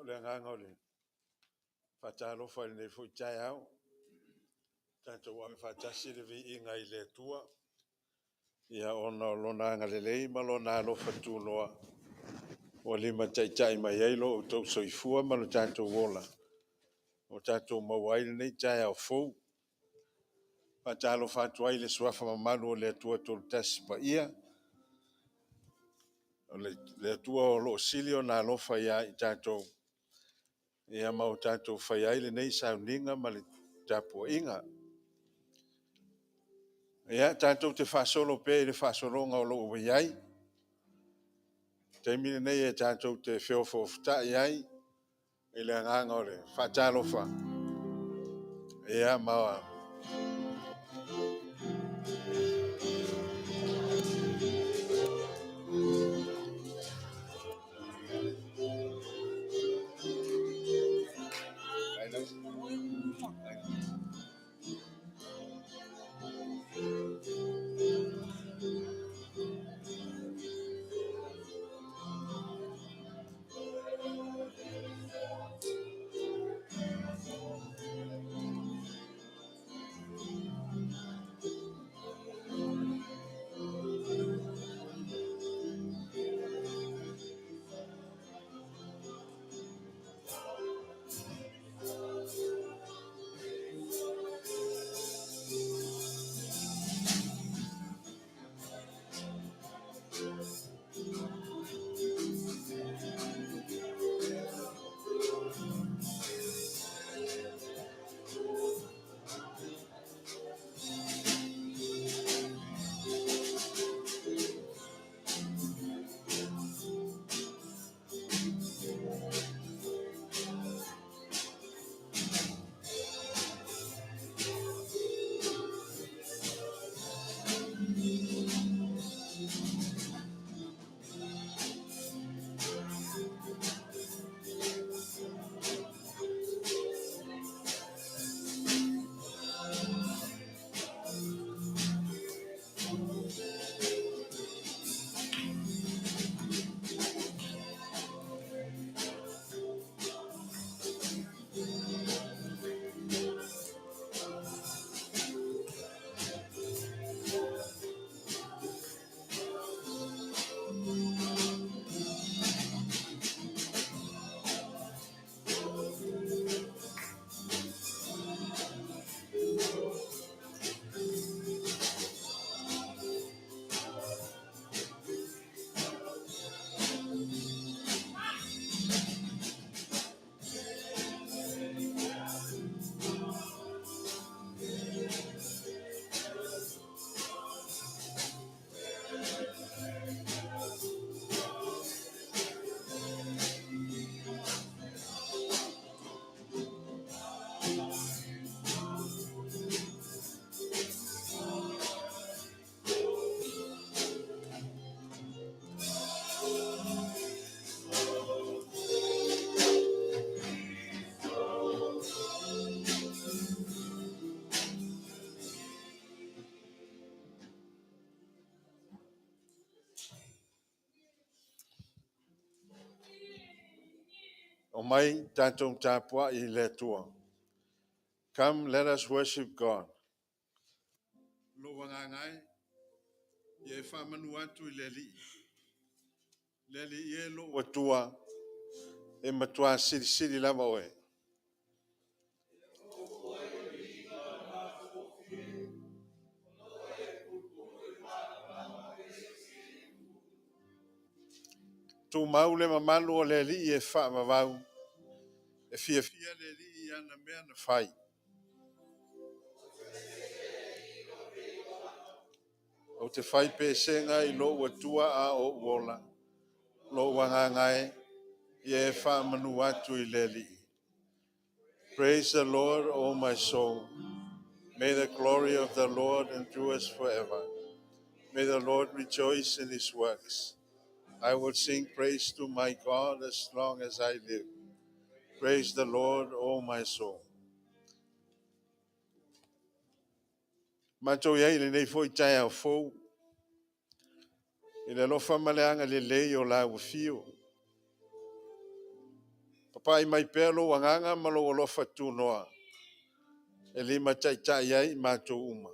O le agaga o le faatalofa i lenei foi taeao, tatou ave faatasi le viiga i le Atua, ona o Lona agalelei ma Lona alofa tunoa ua limataitai mai ai lo outou soifua ma lo tatou ola ua tatou maua ai lenei taeao fou. E faatalofa atu ai i le Suafa mamalu o le Atua Toatasi Paia, o le Atua o lo o sili ona alofa ia i tatou, ma ua tatou faia ai lenei sauniga ma le tapuaiga. Ia tatou te faasolo pea i le faasologa o lo o ua i ai. O le taimi lenei e tatou te feofoofotai ai i le agaga o le faatalofa, ma Omai tatou tapuai i le Atua. Come let us worship God. Lou agaga e, ia e faamanu atu i le Alii. Le Alii e lou Atua, e matua silisili lava oe. Tumau le mamalu o le Alii e faavavau, e fiafia le Alii i ana mea na fai. Ou te fai pesega i lou Atua a o ou ola, lou agaga e, ia e faamanu atu i le Alii. Praise the Lord, O my soul. May the glory of the Lord endures forever. May the Lord rejoice in his works. I will sing praise to my God as long as I live. Praise the Lord, O my soul. Matou i ai i lenei foi taeao fou, i le alofa ma le agalelei o lau afio. Papai mai pea lou agaga ma lou alofa tunoa e limataitai ai i matou uma.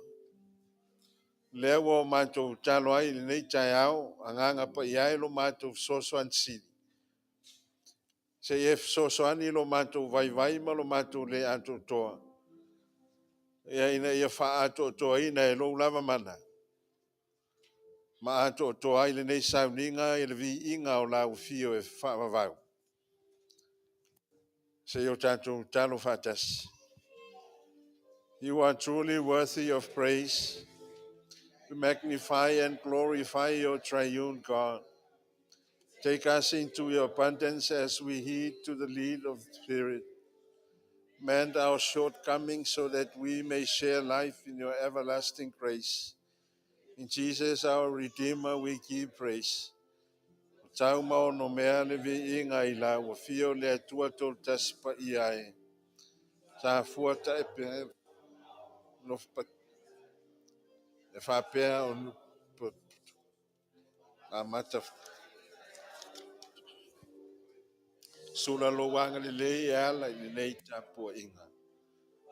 Lea ua o matou tatalo ai i lenei taeao, Agaga Paia e lo matou fesoasoani sili, se i e fesoasoani i lo matou vaivai ma lo matou le atoatoa, ina ia faaatoatoaina e lou lava mana ma atoatoa ai lenei sauniga i le viiga o lau Afio e faavavau. Se i o tatou tatalo faatasi. You are truly worthy of praise. We magnify and glorify your triune God. Take us into your abundance as we heed to the lead of the Spirit. Mend our shortcomings so that we may share life in your everlasting grace. In Jesus, our Redeemer, we give praise. Tau ma ono mea le viiga i lau afio le Atua Tolotasi Paia e. Sa fua tae pe e faapea o amata sula lou agalelei e ala i lenei tapuaiga.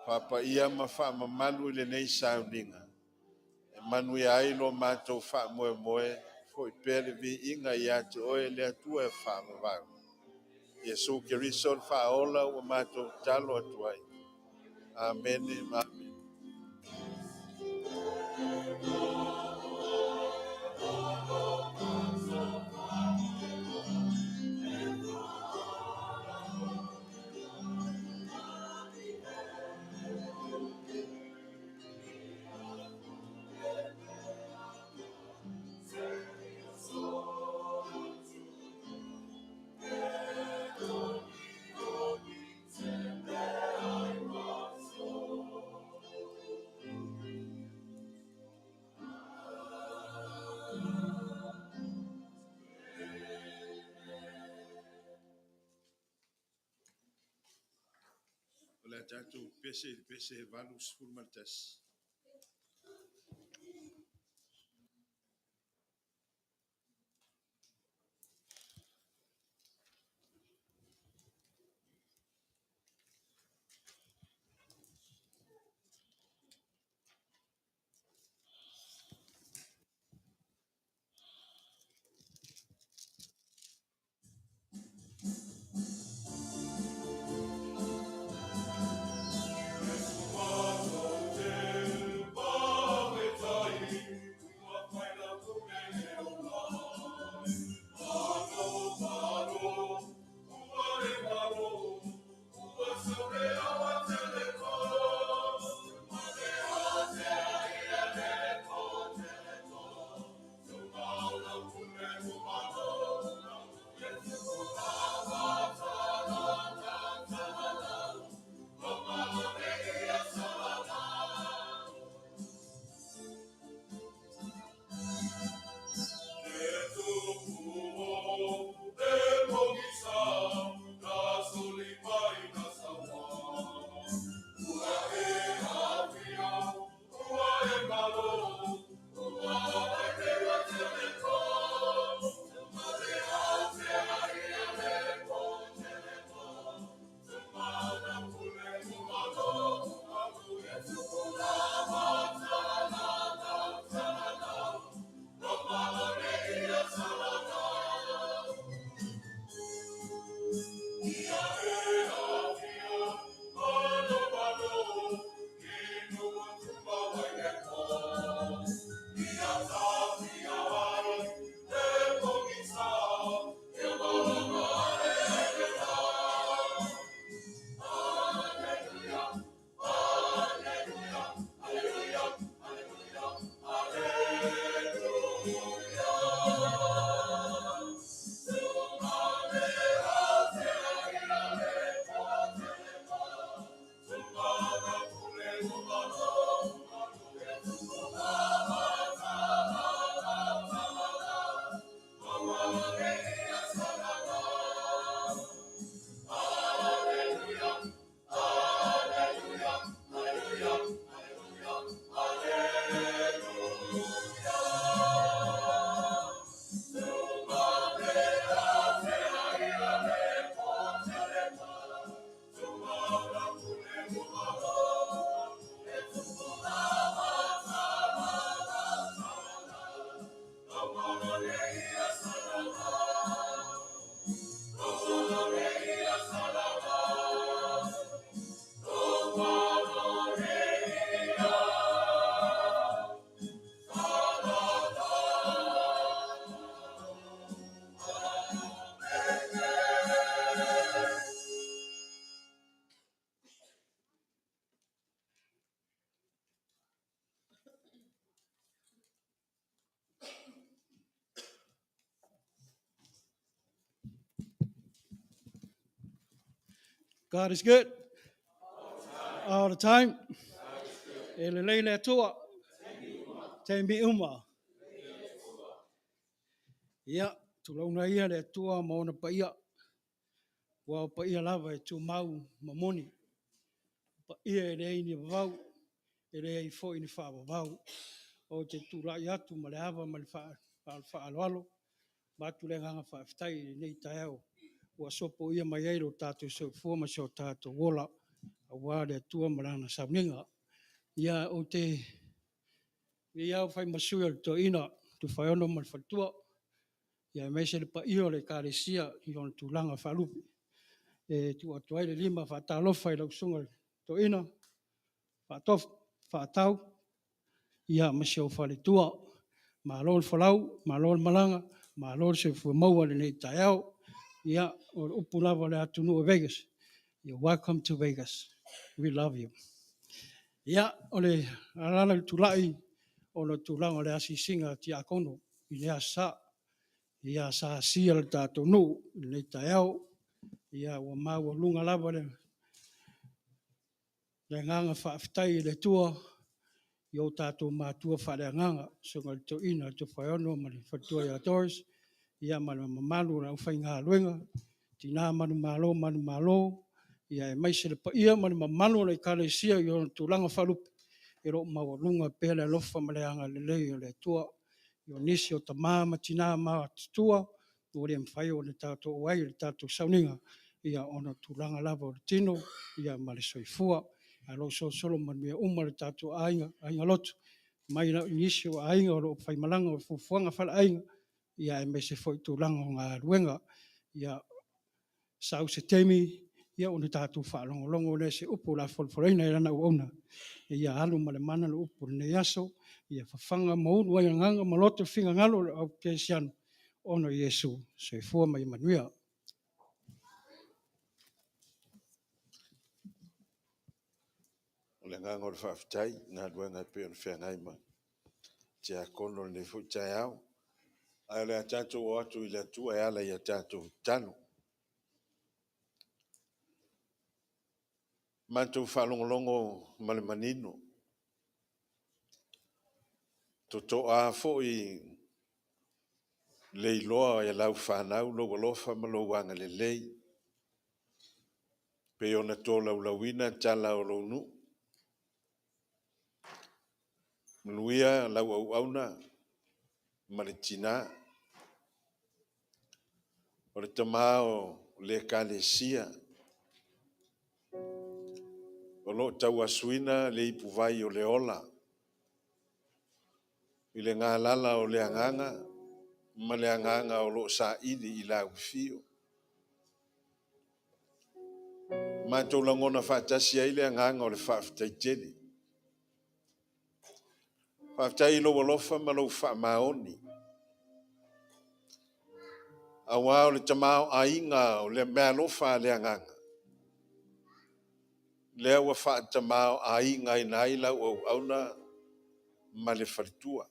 Faapaia ma faamamalu i lenei sauniga. E manuia ai lo matou faamoemoe, foi pea le viiga ia te oe le Atua e faavavau. Iesu Keriso le Faaola ua matou tatalo atu ai. Amene ma amene. O le a tatou pese i le pese 81. God is good. All the time. E lelei le Atua. Taimi uma. Ia, tulauna ia le Atua ma ona paia. Ua o paia lava e tumau ma moni. O paia e leai ni vavau, e leai foi ni faavavau. Ou te tulai atu ma le ava ma le faaaloalo, avatu le agaga faafetai i lenei taeao ua sopoia mai ai lo tatou soifua ma so tatou ola aua le Atua ma Lana sauniga. Ia, ou te lenei lava ua fai ma sui o le toeaina Tofaeono ma le faletua, aemaise le paia o le Ekalesia i ona tulaga faalupe. E tuu atu ai le lima faatalofa i lau Susuga i le Toeaina Faatau ma si ou faletua. Malo le folau, malo le malaga, malo le soifua maua i lenei taeao. Ia, o le upu lava a le atunuu o Vegas, “You're welcome to Vegas. We love you.” Ia, o le ala o le tulai, ona o le tulaga o le asiasiga a Tiakono i le Aso Sa. Ia, sa asia le tatou nuu i lenei taeao. Ia, ua maualuga lava le agaga faafetai i le Atua i o tatou matua faaleagaga, le Susuga i le Toeaina Tofaeono ma le faletua ia Doris, ia ma le mamalu o le aufaigaluega, tina manumalo manumalo, aemaise le paia ma le mamalu o le Ekalesia i ona tulaga faalupe, o lo o maualuga pea le alofa ma le agalelei o le Atua. O nisi o tama ma tina matutua ua le mafai ona tatou auai i le tatou sauniga, ona o tulaga lava o le tino ma le soifua. Ae o lo o solosolo manuia uma le tatou aiga lotu, mai nisi o aiga o lo o faimalaga o fuafuaga faaleaiga, aemaise foi o tulaga o galuega. Ia sau se taimi ona tatou faalogologo lea i se upu o le a folafolaina e lana auauna, ia alu ma le mana le upu i lenei aso, ia fafaga ma ulu ai agaga ma loto finagalo o le au kerisiano ona o Iesu. Soifua ma ia manuia. O le agaga o le faafetai i galuega e pei ona feagai ma tiakono i lenei foi taeao. Ae o le a tatou o atu i le Atua e ala i a tatou tatalo. Matou faalogologo ma le manino, totoa foi le iloa e lau fanau lou alofa ma lou agalelei pei ona tolaulauina tala o lou nuu. Manuia lau auauna ma le tina, o le tama o le Ekalesia o lo o tauasuina le ipuvai o le ola i le galala o le agaga ma le agaga o lo o saili i lau afio. Matou lagona faatasi ai le agaga o le faafetai tele. Faafetai i lou alofa ma lou faamaoni, aua o le tamaoaiga o le meaalofa a le agaga, lea ua faatamaoaigaina ai lau auauna ma le faletua,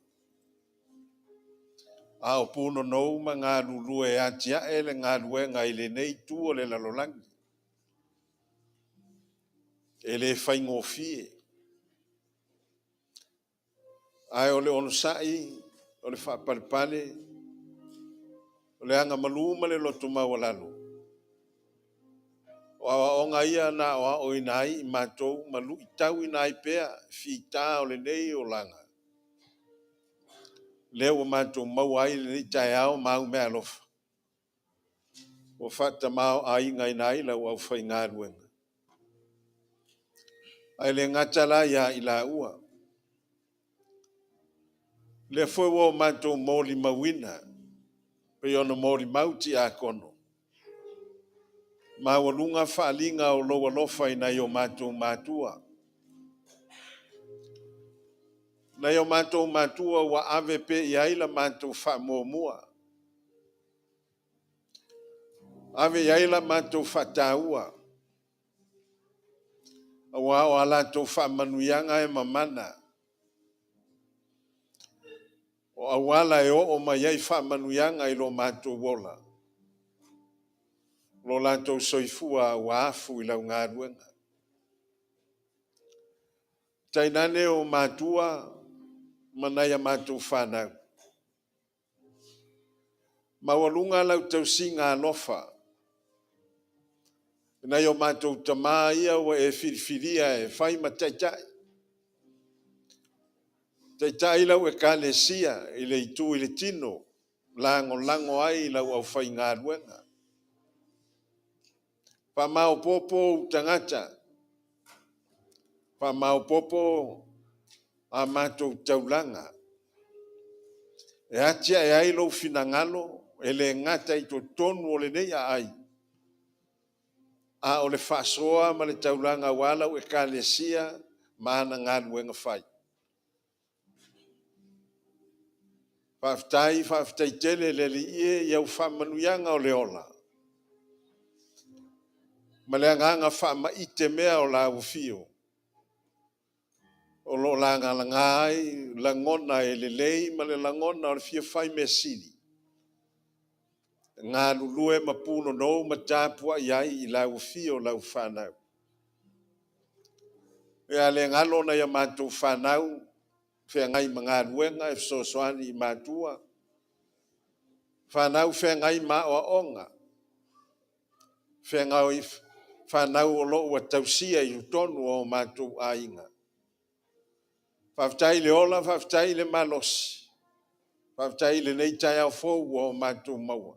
a o punonou ma galulue e atiae le galuega i lenei itu o le lalolagi. E le faigofie, ae o le onosai, o le faapalepale, o le agamalu ma le loto maualalo, o aoaoga ia na aoaoina ai i matou ma luitauina ai pea fita o lenei olaga, lea ua matou maua ai lenei taeao ma au meaalofa ua faatamaoaigaina ai lau aufaigaluega. Ae le gata la ia i laua, o lea foi ua matou molimauina pei ona molimau tiakono, maualuga faaaliga o lou alofa i nai o matou matua, nai o matou matua ua ave pea i ai la matou faamuamua, ave i ai la matou faataua, aua o a latou faamanuiaga e mamana, o auala e oo mai ai faamanuiaga i lo matou ola. Lo latou soifua ua afu i lau galuega. Tainane o matua ma nai a matou fanau. Maualuga lau tausiga alofa i nai o matou tama ia ua e filifilia e fai ma taitai, taitai lau Ekalesia i le itu i le tino, lagolago ai lau aufaigaluega. Faamaopoopo ou tagata, faamaopoopo a matou taulaga e atiae ai lou finagalo e le gata i totonu o lenei aai, a o le faasoa ma le taulaga aua lau Ekalesia ma ana galuega fai. Faafetai, faafetai tele le Alii e i au faamanuiaga o le ola ma le agaga faamaite mea o lau afio o lo o lagalaga ai lagona e lelei ma le lagona o le fia fai mea sili, e galulue ma punonou ma tapuai ai i lau afio lau fanau. Ia le galo nai a matou fanau feagai ma galuega e fesoasoani i matua, fanau feagai ma aoaoga, fanau o lo o ua tausia i totonu o matou aiga. Faafetai le ola faafetai le malosi, faafetai i lenei taeao fou ua matou maua,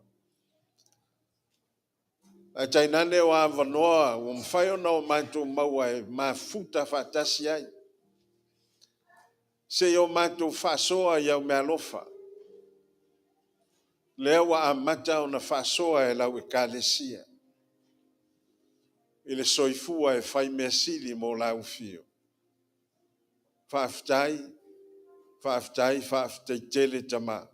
ae tainane o avanoa ua mafai ona matou maua e mafuta faatasi ai seia o matou faasoa i au meaalofa lea ua amata ona faasoa e lau Ekalesia i le soifua e fai mea sili mo lau afio. Faafetai, faafetai, faafetai tele Tama.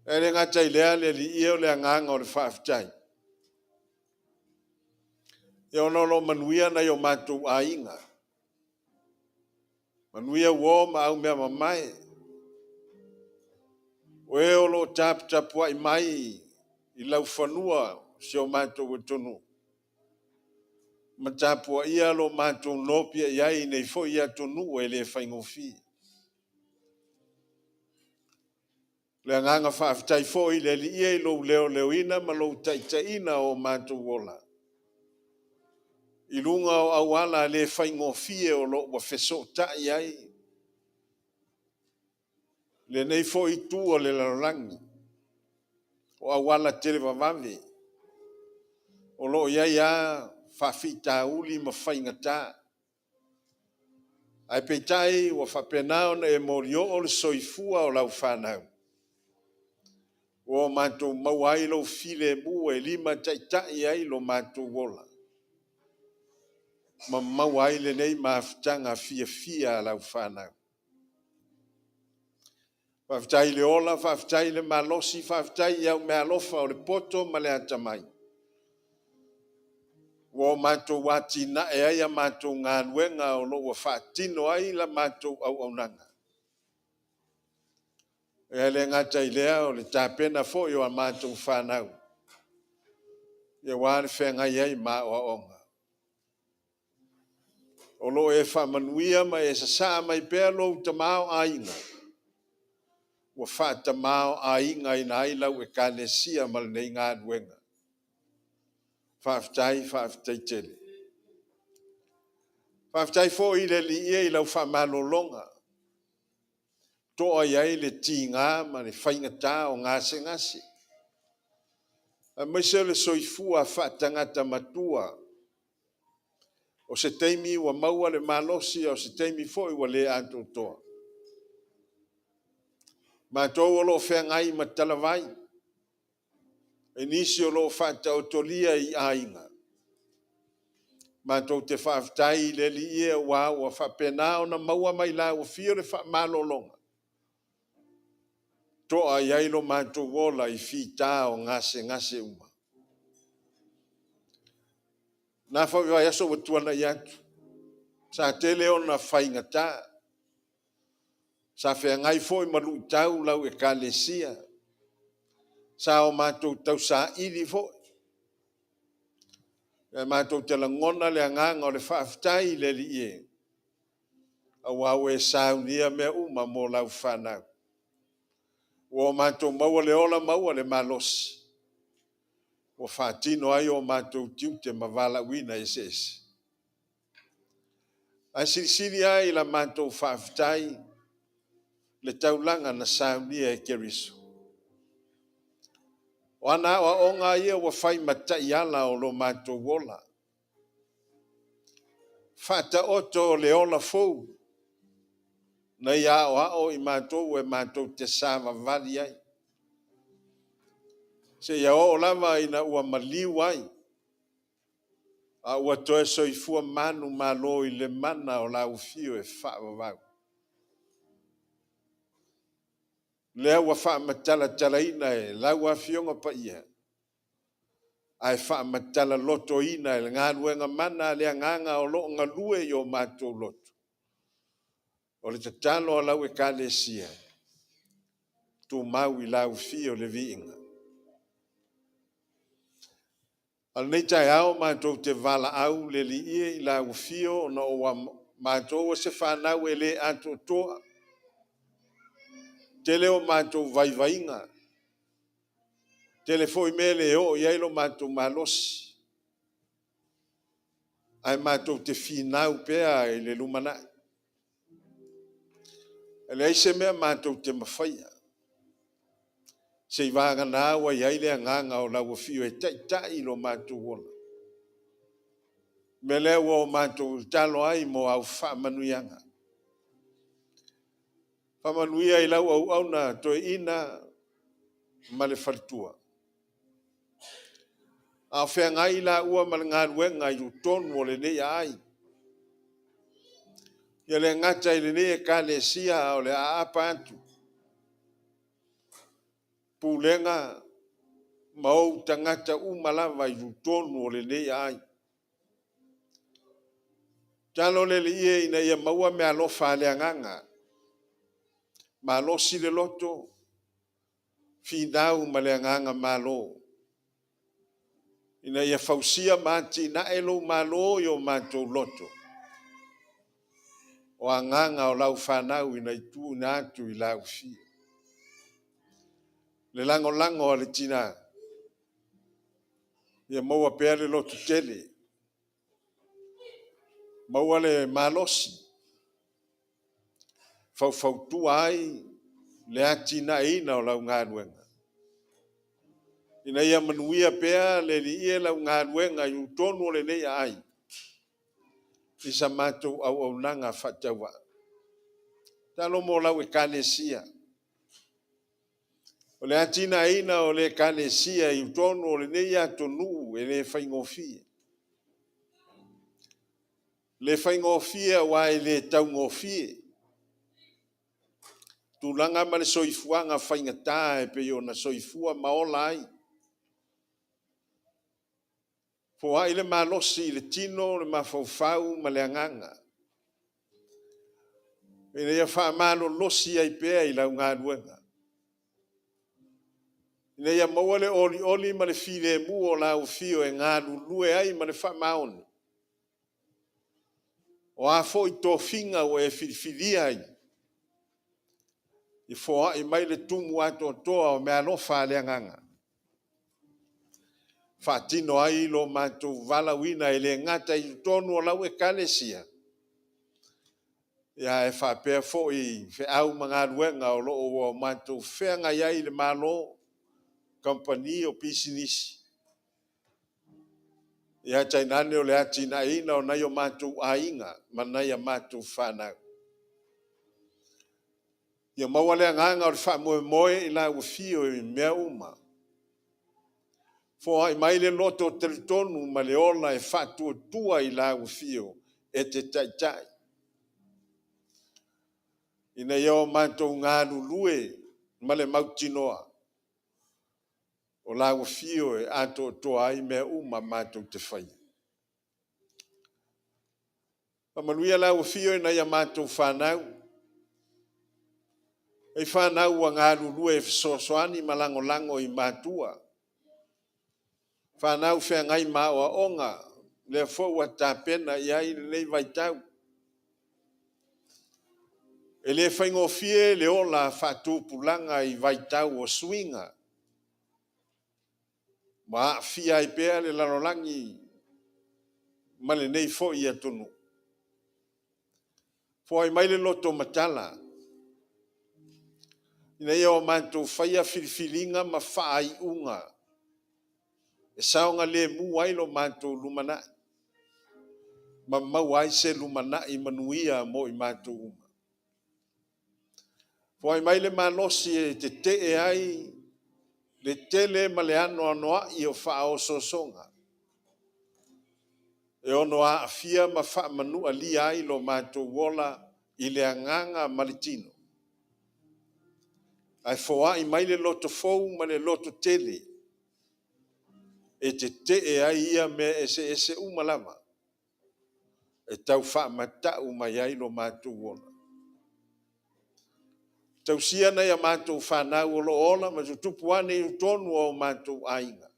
E le gata i lea le Alii e, o le agaga o le faafetai, ia ona o lo o manuia nai o matou aiga, manuia uo ma aumeamamae, o e o lo o taputapuai mai i laufanua o si o matou atunuu ma tapuaia lo matou nopiai ai i nei foi atunuu e le faigofie. O le agaga faafetai foi i le Alii i lou leoleoina ma lou taitaiina o matou ola i luga o auala le faigofie o lo o ua fesootai ai lenei foi itu o le lalolagi, o auala televavave o lo o i ai lava faafitauli ma faigata. Ae peitai ua faapena ona e molioo le soifua o lau fanau ua matou maua ai lou filemu e limataitai ai lo matou ola ma maua ai lenei mafutaga fiafia a lau fanau. Faafetai le ola, faafetai le malosi, faafetai i au meaalofa o le poto ma le atamai ua matou atinae ai a matou galuega o lo o ua faatino ai la matou auaunaga. E le gata i lea o le tapena foi o a matou fanau aua le feagai ai ma aoaoga. O lo o e faamanuia ma e sasaa mai pea lou tamaoaiga ua faatamaoaigaina ai lau Ekalesia ma lenei galuega. Faafetai, faafetai tele. Faafetai foi i le Alii e i lau faamalologa, toa i ai le tiga ma le faigata o gasegase, aemaise o le soifua faatagata matua, o se taimi ua maua le malosi, a o se taimi foi ua le atoatoa. Matou o lo o feagai ma talavai, e nisi o lo o faataotolia i aiga, matou te faafetai i le Alii e, aua ua faapena ona maua mai lau afio le faamalologa, toa i ai lo matou ola i fita o gasegase uma. O lena foi vaiaso ua tuanai atu, sa tele ona faigata, sa feagai foi ma luitau lau Ekalesia. Sa o matou tausaili foi, ae matou te lagona le agaga o le faafetai i le Alii e, aua ua e saunia mea uma mo lau fanau. Ua matou maua le ola maua le malosi ua faatino ai o matou tiute ma valaauina eseese. Ae silisili ai la matou faafetai le taulaga na saunia e Keriso. O ana aoaoga ia ua fai ma taiala o lo matou ola, faataoto le ola fou na ia aoao i matou e matou te savavali ai, seia oo lava ina ua maliu ai, a ua toe soifua manumalo i le mana o lau afio e faavavau. Lea ua faamatalatalaina e lau Afioga Paia, ae faamatalalotoina e le galuega mana a le Agaga o lo o galue i o matou loto. O le tatalo a lau Ekalesia, tumau i lau afio le viiga. A o lenei taeao matou te valaau le Alii e i lau afio ona ua matou o se fanau e le atoatoa. Tele o matou vaivaiga, tele foi mea e le oo i ai lo matou malosi, ae matou te finau pea i le lumanai. E leai se mea matou te mafaia, seivagana ua i ai le agaga o lau Afio e taitai lo matou ola. O le mea lea ua matou tatalo ai mo au faamanuiaga. Faamanuia i lau auauna toeaina ma le faletua, a o feagai i laua ma le galuega i totonu o lenei aai. E le gata i lenei Ekalesia a o le aapa atu, pulega ma ou tagata uma lava i totonu o lenei aai. Tatalo le Alii e ina ia maua meaalofa a le agaga, malosi le loto, finau ma le agaga malo, ina ia fausia ma atinae lou Malo i o matou loto, o agaga o lau fanau ina ia tuuina atu i lau Afio. Le lagolago a le tina, ia maua pea le lototele, maua le malosi, faufautua ai le atinaeina o lau galuega, ina ia manuia pea le Alii e lau galuega i totonu o lenei aai, i sa matou auaunaga faatauvaa. Tatalo mo lau Ekalesia. O le atinaeina o le Ekalesia i totonu o lenei atunuu e le faigofie. E le faigofie aua e le taugofie tulaga ma le soifuaga faigata e pei ona soifua ma ola ai. Foai le malosi i le tino, le mafaufau ma le agaga ina ia faamalolosi ai pea i lau galuega, ina ia maua le olioli ma le filemu o lau Afio e galulue ai ma le faamaoni. O a foi tofiga ua e filifilia ai, ia foai mai le tumu atoatoa o meaalofa a le agaga, e faatino ai lo matou valaauina e le gata i totonu o lau Ekalesia, ae faapea foi i feau ma galuega o lo o ua matou feagai ai i le Malo, kamupani o pisinisi, ae tainane o le atinaeina o nai o matou aiga ma nai a matou fanau. Ia maua le agaga o le faamoemoe i lau Afio i mea uma, foai mai le loto talitonu ma le ola e faatuatua i lau Afio e te taitai, ina ia o matou galulue ma le mautinoa o lau Afio e atoatoa ai mea uma matou te faia. Faamanuia lau Afio i nai a matou fanau. E fanau ua galulue e fesoasoani ma lagolago i matua. Fanau feagai ma aoaoga, lea foi ua tapena i ai lenei vaitau. E le faigofie le ola faatupulaga i vaitau o suiga, ma aafia ai pea le lalolagi ma lenei foi atunuu. Foai mai le loto matala ina ia o matou faia filifiliga ma faaiuga e saogalemu ai lo matou lumanai ma maua ai se lumanai manuia mo i matou uma. Foai mai le malosi e tetee ai le tele ma le anoanoai o faaosoosoga e ono aafia ma faamanualia ai lo matou ola i le agaga ma le tino, ae foai mai le loto fou ma le loto tele e tetee ai ia mea eseese uma lava e tau faamatau mai ai lo matou ola. Tausia nai a matou fanau o lo o ola ma tutupu ane i totonu o matou aiga,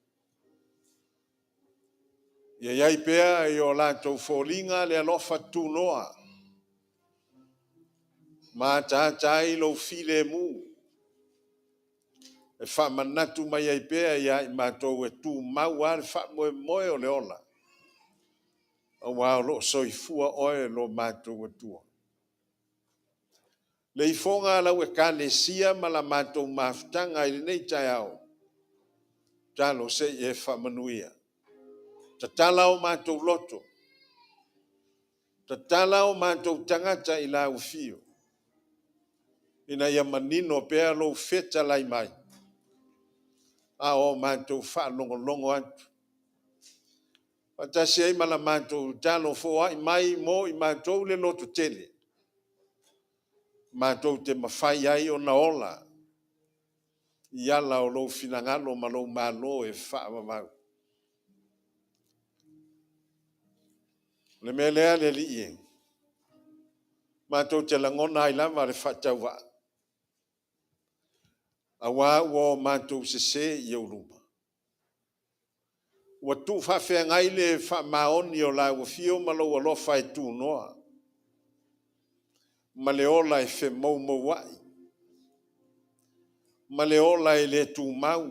ia i ai pea i o latou foliga le alofa tunoa ma ataata ai lou filemu e faamanatu mai ai pea ia i matou e tumau lava le faamoemoe o le ola, aua o lo o soifua oe lo matou Atua. Le ifoga a lau Ekalesia ma la matou mafutaga i lenei taeao, talo se i e faamanuia. Tatala o matou loto, tatala o matou tagata i lau afio, ina ia manino pea lou fetalai mai a o matou faalogologo atu. Faatasi ai ma la matou tatalo, foai mai mo i matou le lototele, matou te mafai ai ona ola i ala o lou finagalo ma lou Malo e faavavau. O le mea lea le Alii e, matou te lagona ai lava le faatauvaa, aua ua o matou sese i ou luma, ua tuufaafeagai le faamaoni o lau afio ma lou alofa e tunoa, ma le ola e femoumouai, ma le ola e le tumau,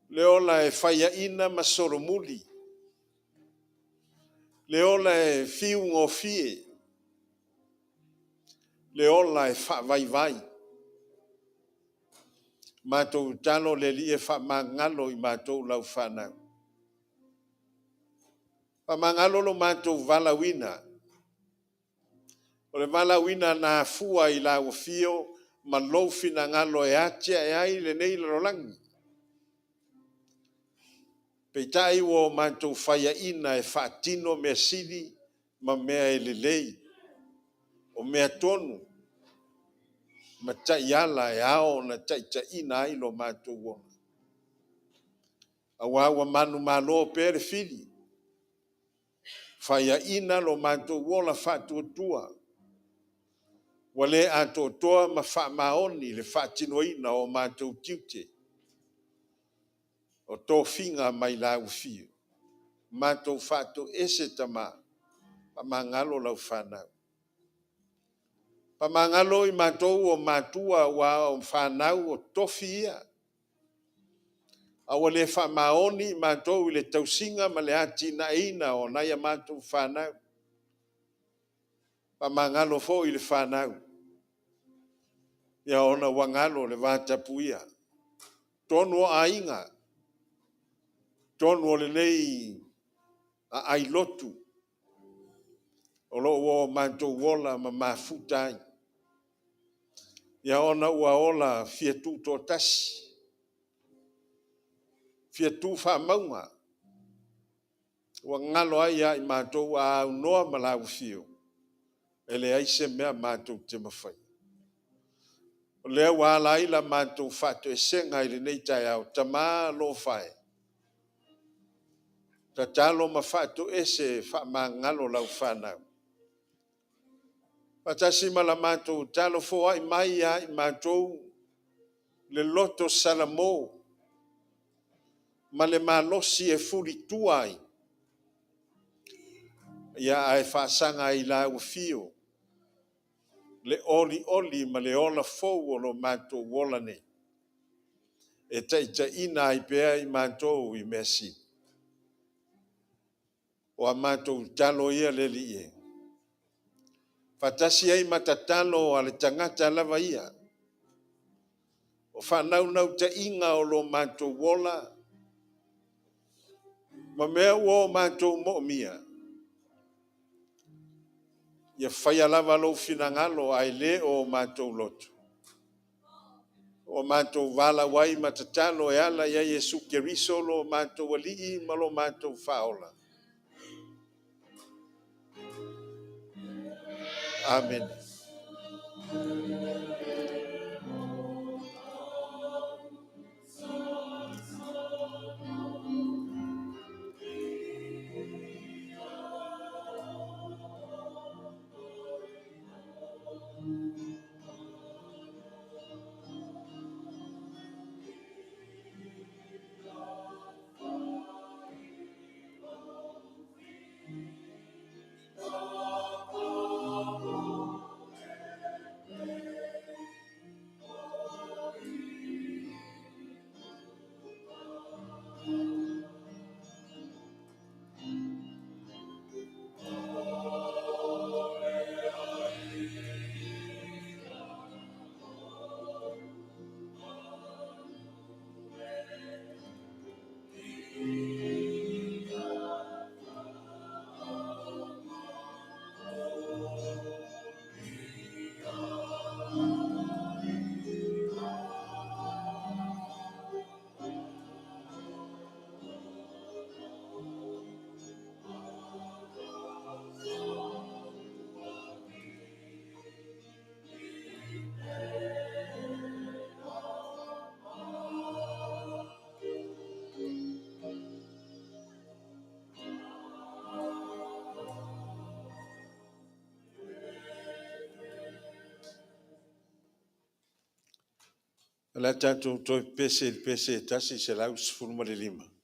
le ola e faiaina ma solomuli, le ola e fiugofie, le ola e faavaivai. Matou tatalo le Alii e faamagalo i matou lau fanau. Faamagalo lo matou valaauina, o le valaauina na afua i lau afio ma lou finagalo e atiae ai lenei lalolagi, peitai ua matou faiaina e faatino mea sili ma mea e lelei, o mea tonu ma taiala e ao ona taitaiina ai lo matou ola, aua ua manumalo pea le fili, faiaina lo matou ola faatuatua, ua le atoatoa ma faamaoni le faatinoina o matou tiute o tofiga mai lau afio. Matou faatoese Tama, faamagalo lau fanau. Faamagalo i matou o matua aua o fanau o tofi ia, a ua le faamaoni i matou i le tausiga ma le atinaeina o nai a matou fanau. Faamagalo foi le fanau, ia ona ua galo le vatapuia, totonu o aiga, totonu o lenei aai lotu o lo o ua matou ola ma mafuta ai, ia ona ua ola fia tutoatasi, fia tu faamauga, ua galo ai ia i matou a aunoa ma lau afio, e leai se mea matou te mafaia. O lea ua ala ai la matou faatoesega i lenei taeao, Tama alofa e, tatalo ma faatoese e faamagalo lau fanau. Faatasi ma la matou tatalo, foai mai ia i matou le loto salamo ma le malosi e fulitua ai, ia ae faasaga ai i la Ua afio le olioli ma le ola fou o lo matou ola nei, e taitaiina ai pea i matou i mea sili. O a matou tatalo ia le Alii e, faatasi ai ma tatalo a le tagata lava ia, o faanaunautaiga o lo matou ola ma mea ua o matou moomia, ia faia lava lou finagalo ae le o matou loto. Ua matou valaau ai ma tatalo e ala ia Iesu Keriso lo matou Alii ma lo matou Faaola. Amene. O le a tatou toe pepese i le pese e 115.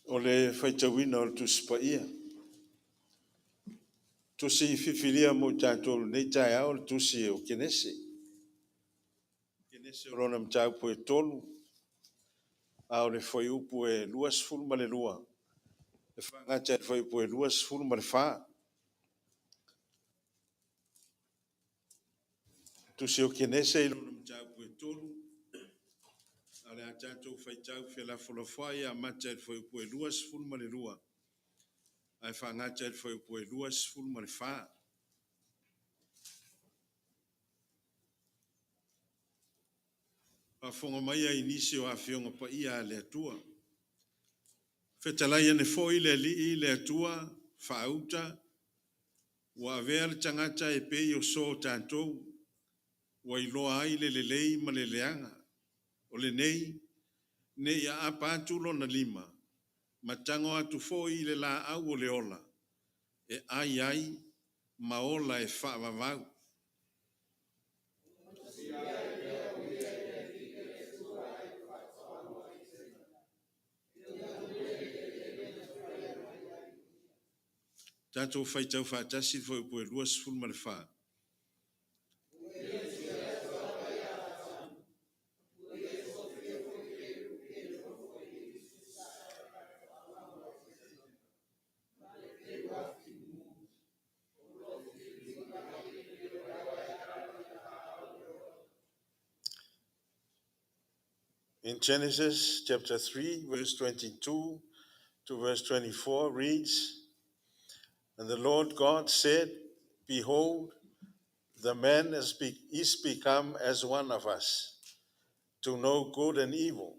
O le faitauina o le Tusi Paia. Tusi filifilia mo i tatou i lenei taeao le Tusi o Kenese. Kenese o lona mataupu e 3, a o le fuaiupu e 22, e faagata i le fuaiupu e 24. Tusi o Kenese i lona mataupu e 3, a o le a tatou faitau felafolafoai amata i le fuaiupu e 22, ae faagata i le fuaiupu e 24. Faafofoga maia i nisi o Afioga Paia a le Atua. Fetalai ane foi le Alii le Atua, faauta, ua avea le tagata e pei o so tatou, ua iloa ai le lelei ma le leaga. O lenei, ne i aapa atu lona lima, ma tago atu foi i le laau o le ola, e ai ai ma ola e faavavau. Tatou faitau faatasi le fuaiupu e 24. In Genesis chapter 3, verse 22 to verse 24 reads, And the Lord God said, Behold, the man is, is become as one of us, to know good and evil.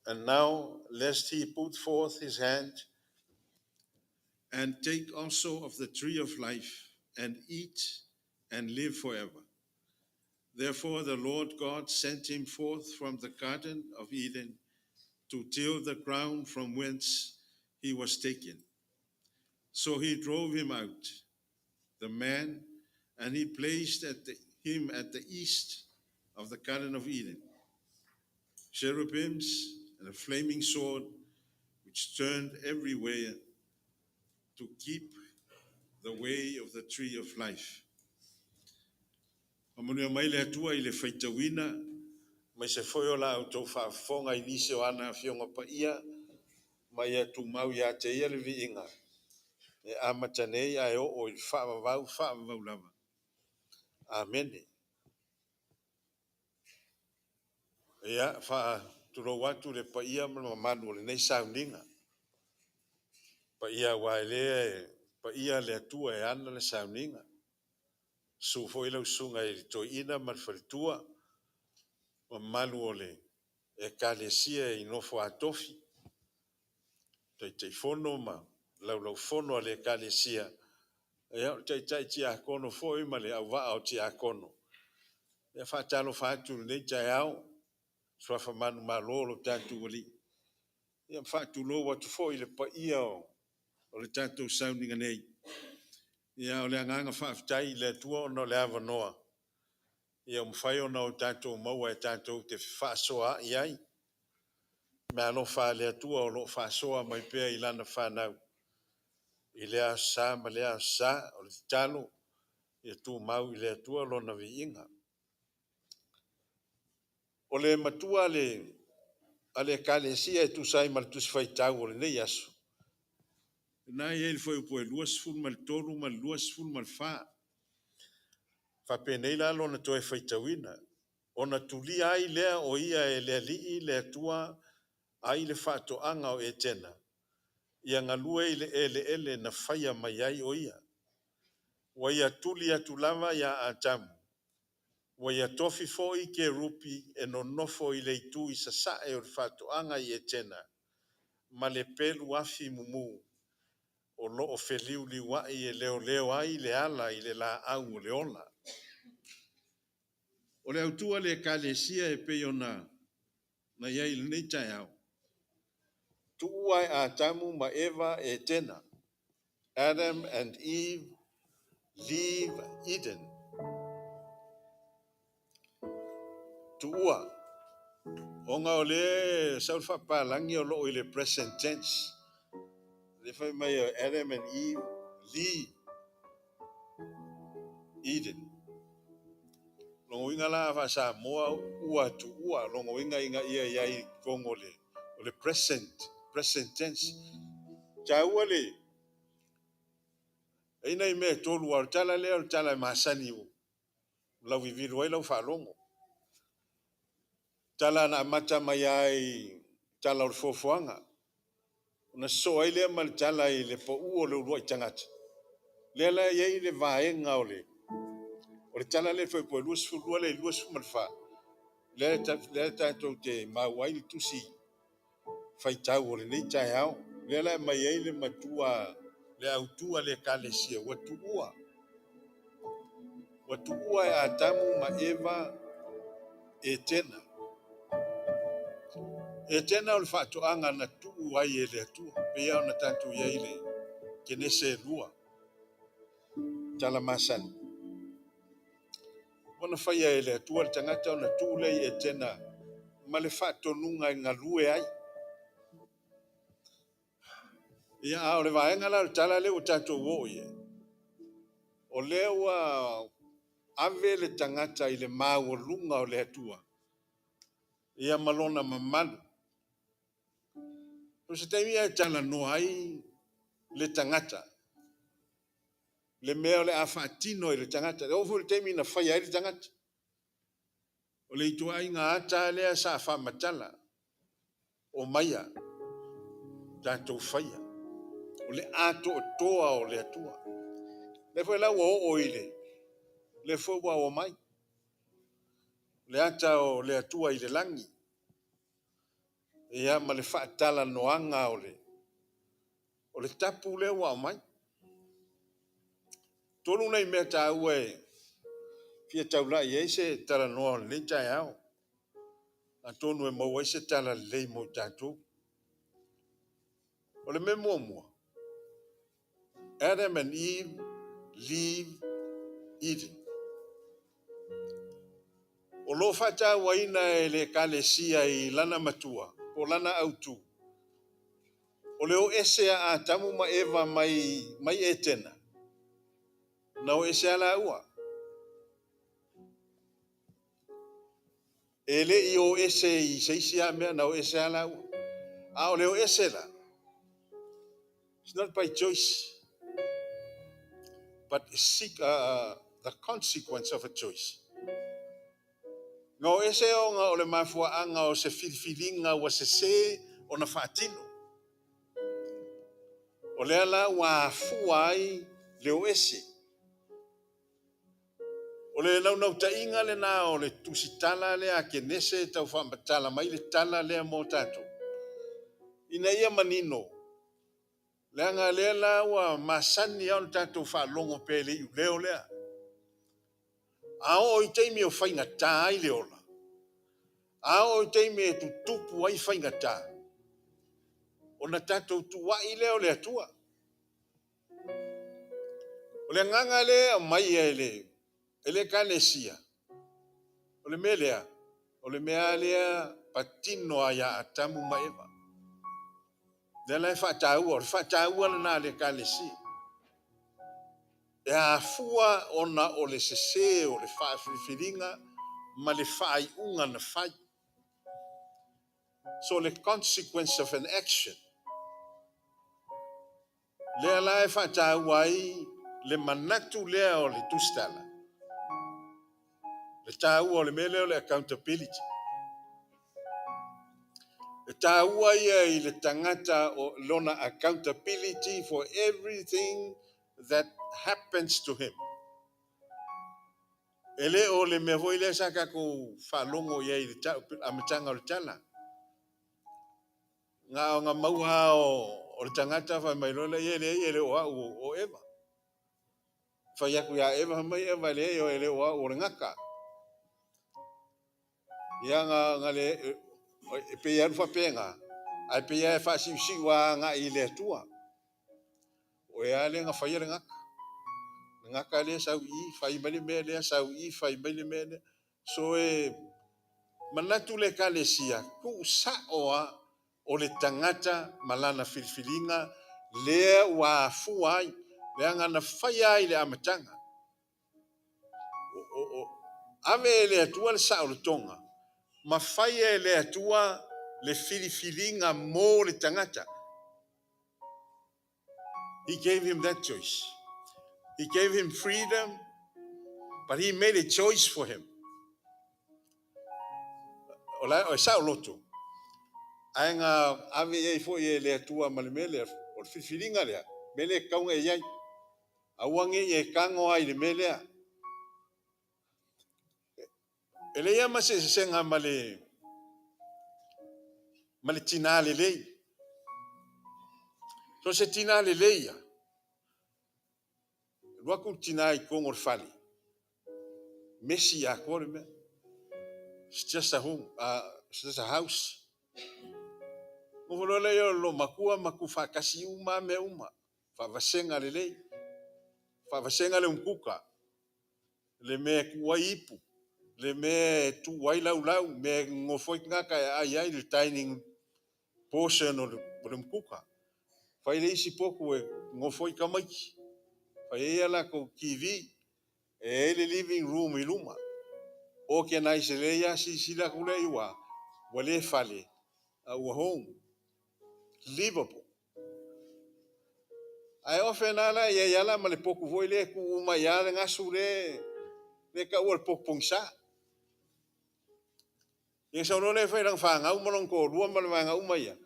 And now, lest he put forth his hand and take also of the tree of life, and eat and live forever. Therefore, the Lord God sent him forth from the Garden of Eden to till the ground from whence he was taken. So he drove him out, the man, and he placed him at the east of the Garden of Eden cherubims and a flaming sword which turned every way to keep the way of the tree of life. Faamanuia mai le Atua i le faitauina, aemaise foi o la outou faafofoga i nisi o ana Afioga Paia, ma ia tumau ia te Ia le viiga, e amata nei ae oo i le faavavau faavavau lava. Amene. Ia, faatulou atu le paia ma le mamalu o lenei sauniga. Paia aua e le paia le Atua e ana le sauniga. Susu foi lau susuga i le toeaina ma le faletua, mamalu o le Ekalesia i nofo a tofi, Taitaifono ma Laulaufono a le Ekalesia, ia, o le Taitai Tiakono foi ma le auvaa o Tiakono. Ia, faatalofa atu i lenei taeao, suafa manumalo o lo tatou Alii. Ia, faatulou atu foi i le paia o le tatou sauniga nei. Ia, o le agaga faafetai i le Atua ona o le avanoa ia mafai ona o tatou maua e tatou te fefaasoaai ai. Meaalofa a le Atua o lo o faasoa mai pea i lana fanau i lea aso sa ma lea aso sa. O le tatalo, ia tumau i le Atua lona viiga. O le matua a le Ekalesia e tusa ai ma le Tusi Faitau o lenei aso, lena e i ai le fuaiupu e 23 ma le 24. Faapenei la lona toe faitauina, ona tulia ai lea o ia e le Alii le Atua ai le faatoaga o Etena, ia galue i le eleele na faia mai ai o ia. Ua ia tuli atu lava ia Atamu, ua ia tofi foi kerupi e nonofo i le itu i sasae o le faatoaga i Etena, ma le pelu afi mumu o lo o feliuliuai e leoleo ai le ala i le laau o le ola. O le autu a le Ekalesia e pei ona na i ai i lenei taeao, tuua e Atamu ma Eva Etena. Adam and Eve leave Eden. Tuua. Ona o lea sau le faapalagi o lo o i le present tense. Le fai mai Adam and Eve leave Eden. Lona uiga la faa-Samoa ua tuua, lona uiga ina ia i ai i totonu o le present tense. Taua le, e i ai nai mea e tolu, a o le tala lea o le tala e masani ua lauvivilu ai lau faalogo. Tala na amata mai ai tala o le foafoaga, ona sosoo ai lea ma le tala i le pau o le uluai tagata. Lea la e i ai le vaega o le o le tala lea fuaipua 22 lea i 24, lea tatou te maua ai le tusi faitau o lenei taeao. Lea la e aumai ai le matua, le autu a le Ekalesia, ua tuua. Ua tuua e Atamu ma Eva Etena. Etena o le faatoaga na tuu ai e le Atua, pei ona tatou i ai i le Kenese 2, tala masani. Ua na faia e le Atua le tagata ona tuu lea i Etena ma le faatonuga e galue ai. Ia, a o le vaega la o le tala lea ua tatou oo i ai, o lea ua ave le tagata i le maualuga o le Atua, ia ma lona mamalu. O se taimi e talanoa ai le tagata, le mea o le a faatino e le tagata. E oo foi i le taimi na faia ai le tagata. O le ituaiga ata lea sa faamatala, omaia, tatou faia. O le atoatoa o le Atua. Lea foi la ua oo i le, lea foi ua omai. Le ata o le Atua i le lagi, ia ma le faatalanoaga o le tapu lea ua aumai. Tolu nai mea taua e fia taulai i ai se talanoa o lenei taeao, atonu e maua ai se tala lelei mo tatou. O le mea muamua, Adam and Eve leave Eden. O lo o faatauaina e le Ekalesia i lana matua, po o lana autu, o le o ese a Atamu ma Eva mai Etena, na o ese a laua. E le i o ese i se isi lava mea, na o ese a laua. A o le o ese la, it's not by choice, but seek the consequence of a choice. Na o ese ona o le mafuaaga o se filifiliga ua sesē ona faatino. O lea la ua afua ai le o ese. O le naunautaiga lena o le tusitala lea a Kenese e tau faamatala mai le tala lea mo tatou, ina ia manino, leaga lea la ua masani lava ona tatou faalogo pea i le iuleo lea. A oo i taimi o faigata ai le ola, a oo i taimi e tutupu ai faigata, ona tatou tuuai lea o le Atua. O le agaga lea e aumai e le Ekalesia, o le mea lea, o le mea lea patino lava ia Atamu ma Eva. Lea la e faataua, o le faataua lena a le Ekalesia. E afua ona o le sesē o le faafilifiliga ma le faaiuga na fai. So le consequence of an action. Lea la e faataua ai le manatu lea o le tusitala. Le taua o le mea lea o le accountability. E taua ia i le tagata o lona accountability for everything that happens to him. E le o le mea foi lea sa tatou faalogo i ai i le amataga o le tala. Na o maua o le tagata fai mai loa lea, e leai, e le o au, o Eva. Fai atu ia Eva mai Eva, leai, e le o au, o le gata. Ia na le e pei alu faapena, ae pei e faasiusiu agai i le Atua. O e a lea na faia le gata. Le gata lea sau i, fai mai le mea lea, sau i, fai mai le mea lea. So e manatu le Ekalesia, tuusao a o le tagata ma lana filifiliga lea ua afua ai, leaga na faia ai le amataga. O ave e le Atua le saolotoga, ma faia e le Atua le filifiliga mo le tagata. He gave him that choice. He gave him freedom, but he made a choice for him. O la o saoloto. Ae na ave i ai foi e le Atua ma le mea lea, o le filifiliga lea, mea lea e kauga e i ai. Aua ne i e tago ai le mea lea. E leai ma se sesega ma le tina lelei. So se tina lelei ia. Alu atu le tina i totonu o le fale. Mesi atoa le mea. It's just a home, it's just a house. Nofo loa lea o lo matua ma tuufaatasi uma mea uma. Faavasega lelei. Faavasega le umukuka. Le mea e tuu ai ipu. Le mea e tuu ai laulau. Mea e nofo ai tagata e aai ai le dining portion o le umukuka. Fai le isi potu e nofo ai tamaiti. Fai ai a latou TV. E ai le living room i luma. Organize lelei a silasila atu lea i ua. Ua le fale, a ua home. Livable. Ae ofe na la ia i ala ma le potu foi lea tuu uma ia le gasu le taua le potu pogisa. Ia sau loa lea fai lana fanau ma lona toalua ma le vaega uma ia.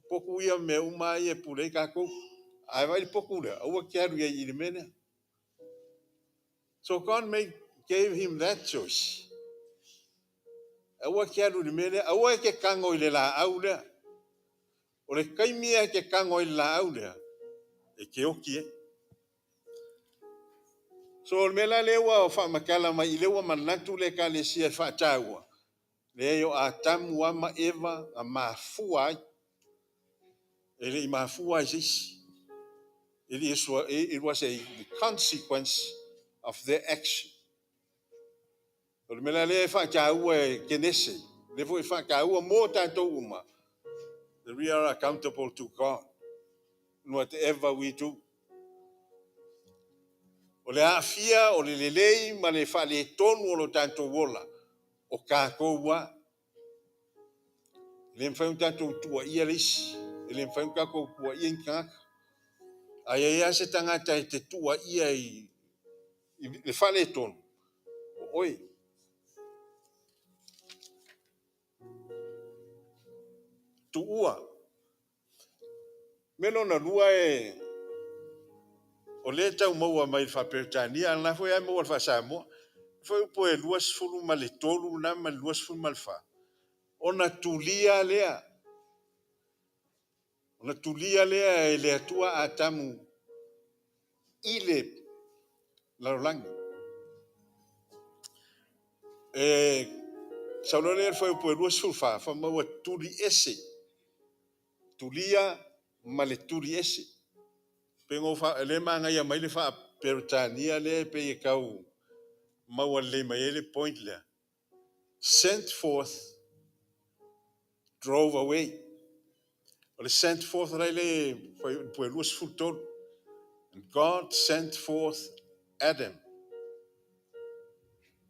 Potu ia mea uma ia e pule ai tatou. Ae vaai le potu lea, aua te alu i ai i le mea lea. So God gave him that choice. Aua te alu i le mea lea, aua e te tago i le laau lea. O le taimi e te tago i le laau lea, e te oti ai. So o le mea la lea ua faamatala mai i le ua manatu le Ekalesia e faataua, leai, o Atamu a ma Eva na mafua ai. E le i mafua ai se isi. It was the consequence of their action. O le mea la lea e faataua e Kenese, lea foi e faataua mo tatou uma, that we are accountable to God in whatever we do. O le aafia, o le lelei ma le faaletonu o lo tatou ola, o tatou a. E le mafai ona tatou tuuaia le isi, e le mafai ona tatou tuuaia ni tagata. Ae ai lava se tagata e te tuuaia i le faaletonu, o oe. Tuua. Mea lona lua e o lea tau maua mai le faaperetania, a na foi ai maua le faasamoa. Foi upu e 23 na ma le 24. Ona tulia lea. Ona tulia lea e le Atua Atamu i le lalolagi. E sau loa lea le fuaiupu e 24, faamaua tuli ese. Tulia ma le tuli ese. Pe ngo fa le magaia mai le faaperetania lea e pei e tau maua lelei mai ai le point lea. Sent forth, drove away. O le sent forth la le fuaiupu e 23. And God sent forth Adam.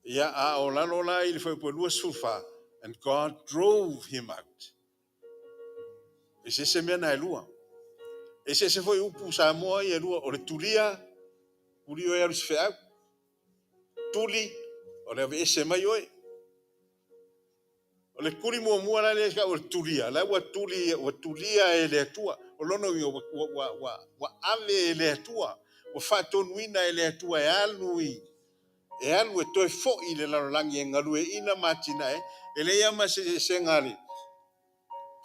Ia, a o lalo la i le fuaiupu e 24, and God drove him out. E se se mea na e lua. E se se foi upu Samoa i e lua, o le tulia, tuli oe alu se feau. Tuli, o le ave ese mai oe. O le tuli muamua la lea o le tulia, la ua tuli, ua tulia e le Atua. O lona uiga ua ave e le Atua. Ua faatonuina e le Atua e alu i e alu e toe foi i le lalolagi e galueaiina ma atinae. E leai ma se sesega le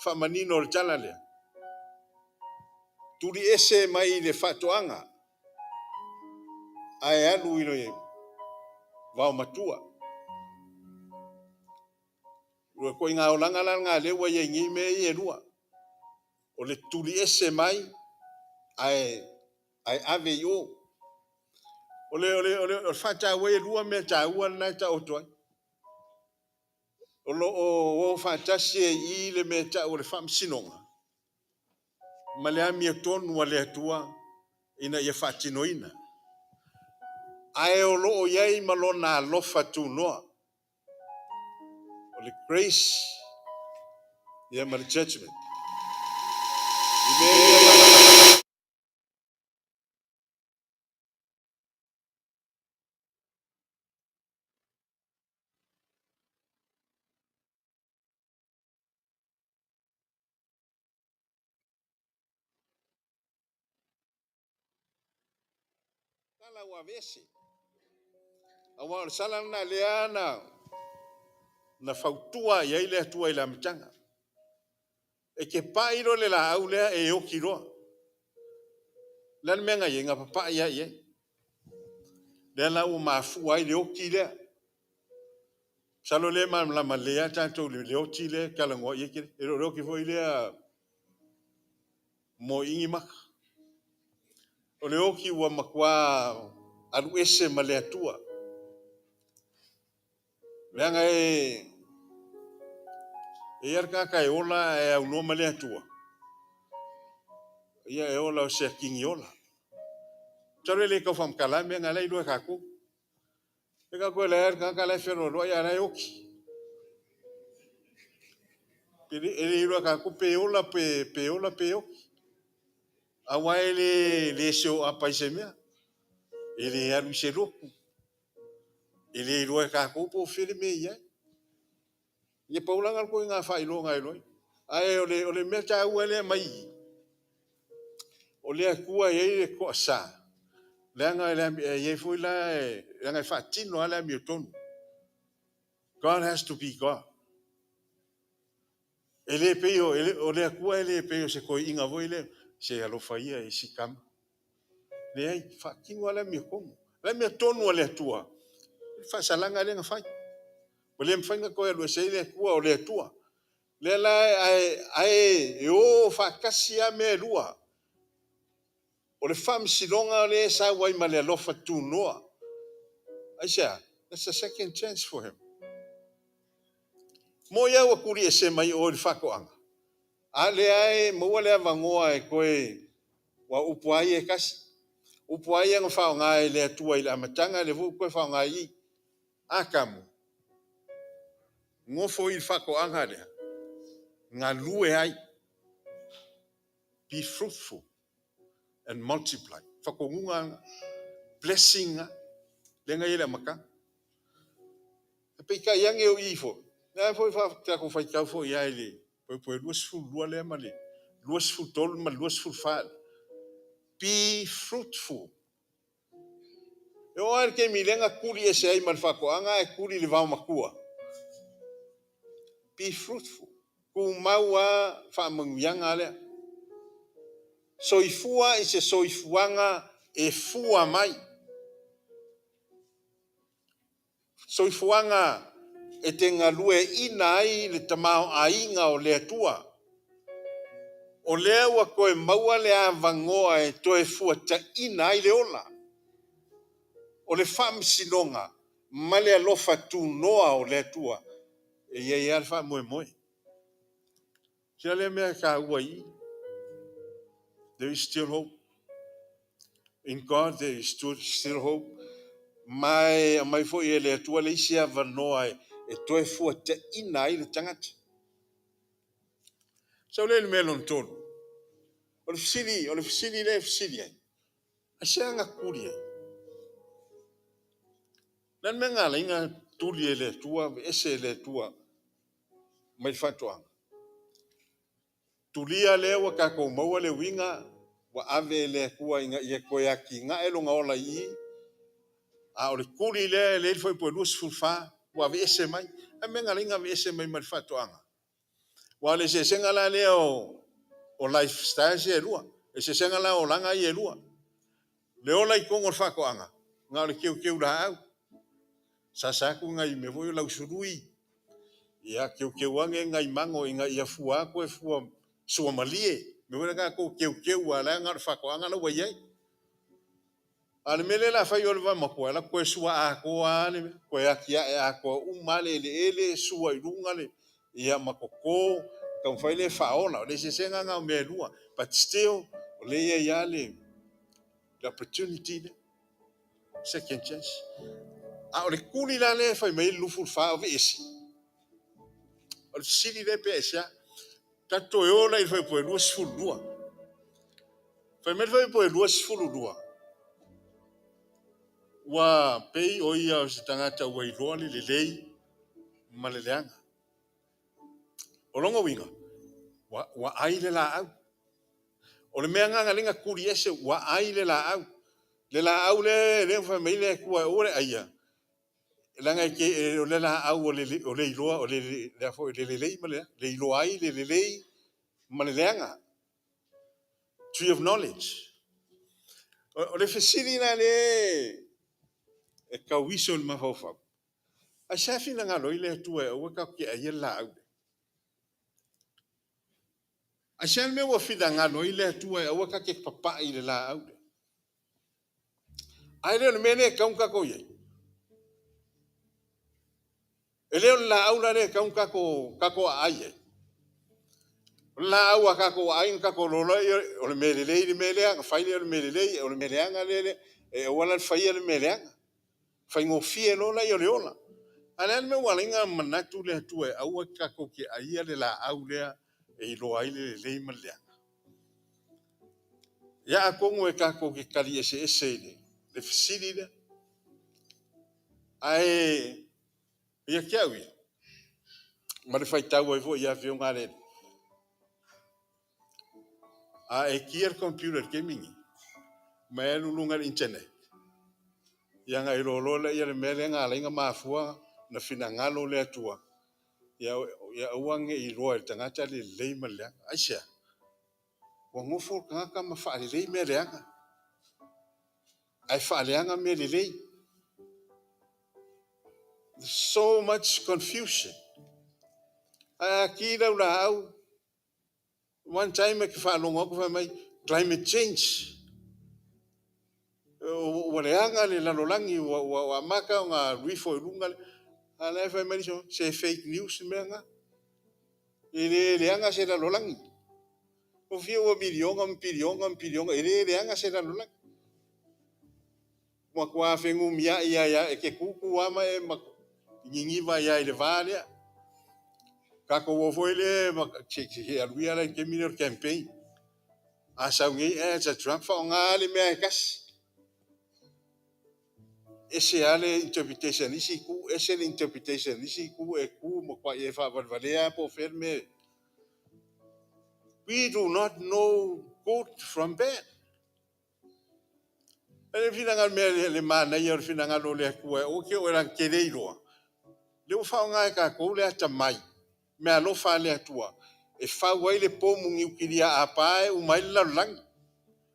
Faamanino o le tala lea. Tuliese mai i le faatoaga ae alu i le vaomatua. Ua koiga olaga la lena lea ua i ai nei mea ia e lua. O le tuliese mai ae ave i o. O le faataua e lua mea taua na e taoto ai. O lo o o faatasi ai i i le mea e tau o le faamasinoga ma le amiotonu a le Atua ina ia faatinoina. Ae o lo o i ai ma lona alofa tunoa. O le grace ia ma le judgment. I mea ia sala ua aveese. Aua o le sala lena lea na fautua i ai le Atua i le amataga. E te pai loa i le laau lea e oti loa. O le a le mea na i ai? Na papai lava i ai. Lea la ua mafua ai le oti lea. Masalo o lea e malamalama lelei lava tatou i le oti lea e talanoa i ai. E le o le oti foi lea moe i ni maka. O le oti ua matua alu ese ma le Atua. Leaga e i ai le tagata e ola ae aunoa ma le Atua. Ia e ola o se atigi ola. Masalo e le tau faamatala mea na, o la e iloa e tatou. E tatou te le tagata la e fealoaloai a o la e oti. E le iloa e tatou pe ola pe oti. Aua e le seoapa i se mea. E le alu i se lotu. E le iloa e tatou po o fea le mea e i ai. Ia pau la lena o le ituaiga faailoga e iloa ai. Ae o le mea taua lea e aumai i i, o le Atua e i ai le toasa, leaga e i ai foi la, leaga e faatino lava le amiotonu. God has to be God. E le pei o, o le Atua e le pei o se toeaina foi lea, se alofa ia i si tama. Leai, faatino lava le amiotonu. O le amiotonu a le Atua, o le faasalaga lea na fai. Ua le mafai ona toe alu ese ai le Atua, o le Atua. Lea la ae e o faatasi lava mea e lua. O le faamasinoga lea e sau ai ma le alofa tunoa. Aisea? That's a second chance for him. Moi lava ua tuliese mai oe i le faatoaga, a lea e maua le avanoa e toe, aua o upu lava ia e tasi. O upu lava ia na faaaoga e le Atua i le amataga, lea foi ua toe faaaoga i i. Atamu, nofo i le faatoaga lea, galue ai, be fruitful and multiply. Faatonuga lena, blessing lena, lea na i ai i le amataga. Peitai ane o i foi, lea foi tatou faitau foi lava i le poepoe 22 lea ma le 23 ma le 24. Be fruitful. E oo lava i le taimi lea na tuli ese ai ma le faatoaga ae tuli i le vaomatua. Be fruitful. Tumau lava faamanuiaga lea. Soifua i se soifuaga e fua mai. Soifuaga e te galueaiina ai le tamaoaiga o le Atua. O lea ua toe maua le avanoa e toe fuataina ai le ola. O le faamasinoga ma le alofa tunoa o le Atua e i ai lava le faamoemoe. Sia lea mea e taua i i. There is still hope. In God there is still hope. Ma e aumai foi e le Atua le isi avanoa e toe fuataina ai le tagata. Sau lea i le mea lona tolu. O le fesili, o le fesili lea e fesili ai, aisea na tuli ai? Le a le mea na ala ai ona tuli e le Atua, aveese e le Atua mai le faatoaga? Tulia lea ua tatou maua le uiga ua ave e le Atua ina ia toe atinae lona ola i i, a o le tuli lea e le i le fuaiupu 24 ua aveese mai. A mea na ala ai ona aveese mai ma le faatoaga? Aua o le eseesega la lea o lifestyles ia e lua, eseesega la o olaga ia e lua. Le ola i totonu o le faatoaga, na o le teuteu laau, sasa atu nai mea foi ia o lausului, ia teuteu ane nai mago ina ia fua atu e fua suamalie. O le mea foi lea tatou te teuteu aua o la na o le faatoaga la ua i ai. A o le mea lea o le a fai i o i le vaomatua, e alu atu toe sua atoa lava le mea, toe atiae atoa uma lava le eleele, sua i luga ia ma toto, taumafai lea e faaola. O le eseesega lena o mea e lua, but still o lea e i ai lava le opportunity lea, second chance. A o le tuli la lea e fai mai ai le 24 o aveese, o le fesili lea pe aisea? Tatou toe o la i le fuaiupu e 22. Fai mai le fuaiupu e 22, ua pei o ia o se tagata ua iloa le lelei ma le leaga. O lona uiga, ua ai le laau. O le mea lena na ala ai ona tuli ese, ua ai le laau. Le laau lea na fai mai le Atua e aua le aia, leaga o le laau o le iloa o le lelei ma le leaga, le iloa ai le lelei ma le leaga. Tree of knowledge. O le fesili la lea e tau iso i le mafaufau, aisea e finagalo ai le Atua e aua tatou te aia le laau lea? Aisea le mea ua finagalo ai le Atua e aua tatou te papai i le laau lea? Ae le o le mea lea e tatau ona tatou i ai? E le o le laau la lea e tatau ona tatou aai ai? O le laau a tatou aai ona tatou iloa lea o le mea lelei le mea lea, ona fai lea o le mea lelei, o le mea leaga lea, e aua la le faia le mea leaga. Faigofie loa lea o le ola. Ae o le a le mea ua ala ai ona manatu le Atua e aua tatou te aia le laau lea e iloa ai le lelei ma le leaga? Ia atonu e tatou te tali eseese i le fesili lea. Ae ia te au ia, ma le faitau ai foi i afioga a le Alii, a e kia le computer i le taimi lenei, ma e alu i luga o le internet, ia ona e iloa loa lea o le mea lea na ala ai ona mafua ona finagalo le Atua ia aua ne i iloa e le tagata le lelei ma le leaga. Aisea? Ua nofo le tagata ma faalelei mea leaga, ae faaleaga mea lelei. So much confusion. Ae a ki lau laau, one time e te faalogo atu fai mai, climate change. Ua leaga le lalolagi, ua amata ona alu ifo i luga. A o la e fai mai le isi, se fake news le mea lena. E le leaga se lalolagi. Ua fia ua miliona ma piliona ma piliona, e le leaga se lalolagi. Ua matua fenumiai ai e te tutu lava ma e niniva ai lava i le va lea. Tatou o foi lea, se alu ia la i le taimi lea o le campaign. A sau nei ads a Trump, faaaoga le mea e tasi. Ese lava le interpretation a isi itu, ese le interpretation a isi itu, e tu matuai e faavalevalea po o fea le mea. We do not know good from bad. E le finagalo mea le manaia o le finagalo o le Atua e aua te oo e te le iloa. Lea ua faaaoga e tatou le atamai, mea alofa a le Atua, e fau ai le pomu niukilia a pa e uma ai le lalolagi.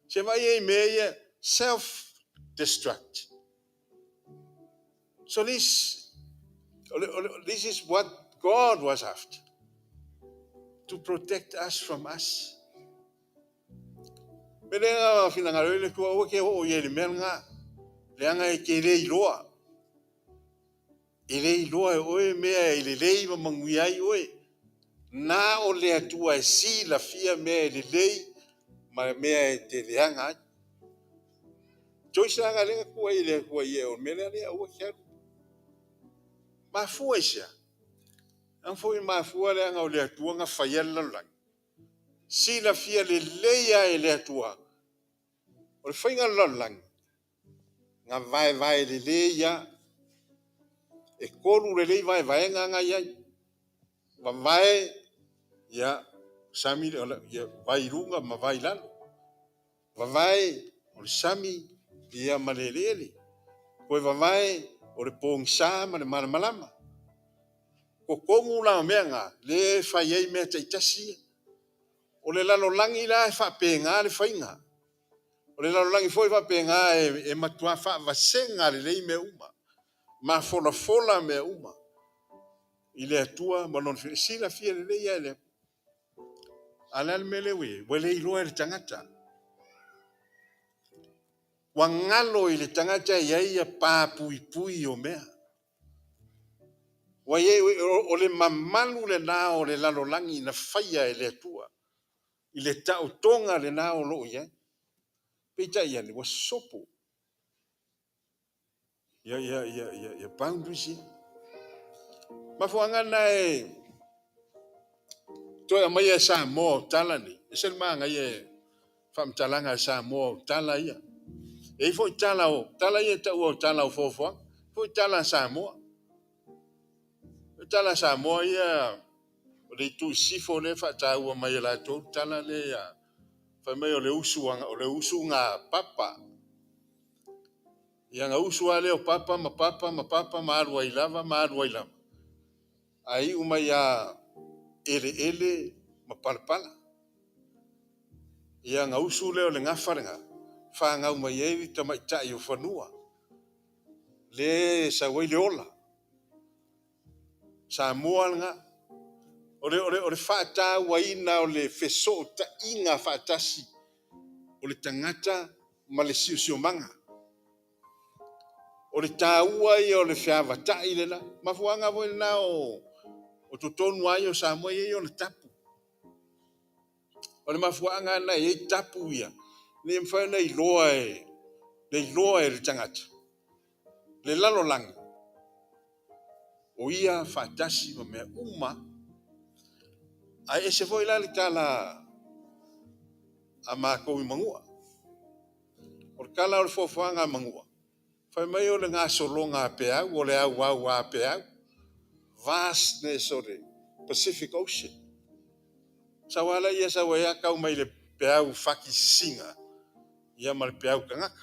Se vaai ai i mea ia, self-destruct. So this is what God was after. To protect us from us. Me lea finagalo ai le Atua, aua te oo i ai i le mea lena. Leaga e te le iloa. E le iloa e oe mea e lelei ma manuia ai oe. Na o le Atua e silafia mea e lelei ma mea e te leaga ai. Joyce la na lea na tuu ai e le Atua i e o le mea lea lea aua te alu. Mafua i sea? Leaga foi mafua leaga o le Atua na faia le lalolagi. Silafia lelei lava e le Atua. O le faiga o le lalolagi, na vaevae lelei lava. E tolu lelei vaevaega na i ai. Vavae, ia, sami, ia, vai i luga ma vai i lalo. Vavae, o le sami, ia, ma le eleele. Toe vavae, o le pogisa ma le malamalama. Totonu la o mea na, lea e fai ai mea taitasi ia. O le lalolagi la e faapena le faiga. O le lalolagi foi e faapena e matua faavasega lelei mea uma, mafolafola mea uma i le Atua ma Lona finagalo. E silafia lelei lava e le Atua. A o le a le mea lea ua i ai? Ua le iloa e le tagata. Ua galo i le tagata e i ai ia pa puipui o mea. Ua i ai, o le mamalu lena o le lalolagi na faia e le Atua i le taotoga lena o lo o i ai. Peitai ane, ua sopo ia boundaries ia. Mafuaaga na e toe aumaia e Samoa o tala nei, e ese le manaia e faamatalaga a Samoa o tala ia. E i ai foi tala o tala ia e taua o tala o foafoaga, foi tala a Samoa. O tala a Samoa ia, o le itu i sisifo lea e faataua mai e latou le tala lea, fai mai o le usu o le usuga a Papa. Ia na usu lava lea o Papa ma Papa ma Papa ma alu ai lava ma alu ai lava. Ae iu mai ia Eleele ma Palapala. Ia na usu lea o le gafa lena, fanau mai ai le tamaitai o fanua. Lea e sau ai le ola. Samoa lena. O le faatauaina o le fesootaiga faatasi o le tagata ma le siosiomaga. O le taua ia o le feavatai lena. Mafuaaga foi lena o totonu lava ia o Samoa e i ai ona tapu. O le mafuaaga lena e i ai tapu ia, ina ia mafai ona iloa e le tagata, le lalolagi, o ia faatasi ma mea uma. Ae ese foi la le tala a matou i Manua. O le tala o le foafoaga a Manua, fai mai o le gasologa a peau, o le auau a peau, vastness o le Pacific Ocean. Sau lava laia sau ai lava tau mai le peau fati sisina, ia ma le peau tagata.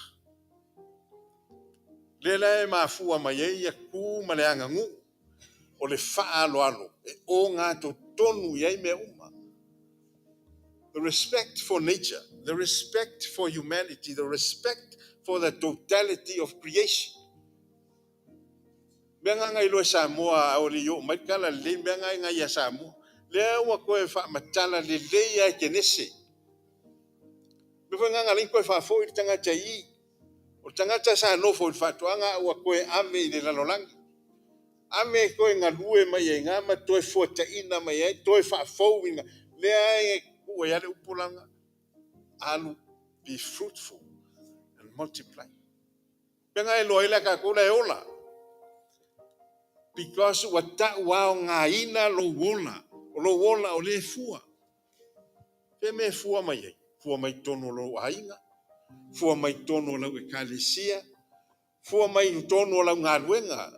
Lea la e mafua mai ai ia tu ma le aganuu o le faaaloalo e ogatotonu i ai mea uma. The respect for nature, the respect for humanity, the respect for the totality of creation. Mea nga ngai loe Samoa a o le i oo mai le tala lelei, mea nga e ngai ia Samoa. Lea ua toe faamatala lelei lava e Kenese. Mea foi nga na ala ai ona toe faafoi le tagata i i. O le tagata sa nofo i le faatoaga a ua toe ave i le lalolagi. Ave e toe galue mai ai i ina ma toe fuataina mai ai, toe faafou i ina. Lea e tuu ai lava le upu la lena. Alu, be fruitful and multiply. Mea nga e iloa ai la tatou la e ola. Because ua tauaogaina lou ola. O lou ola o lea e fua. Fea mea e fua mai ai? Fua mai totonu o lou aiga, fua mai totonu o lau ekalesia, fua mai totonu o lau galuega.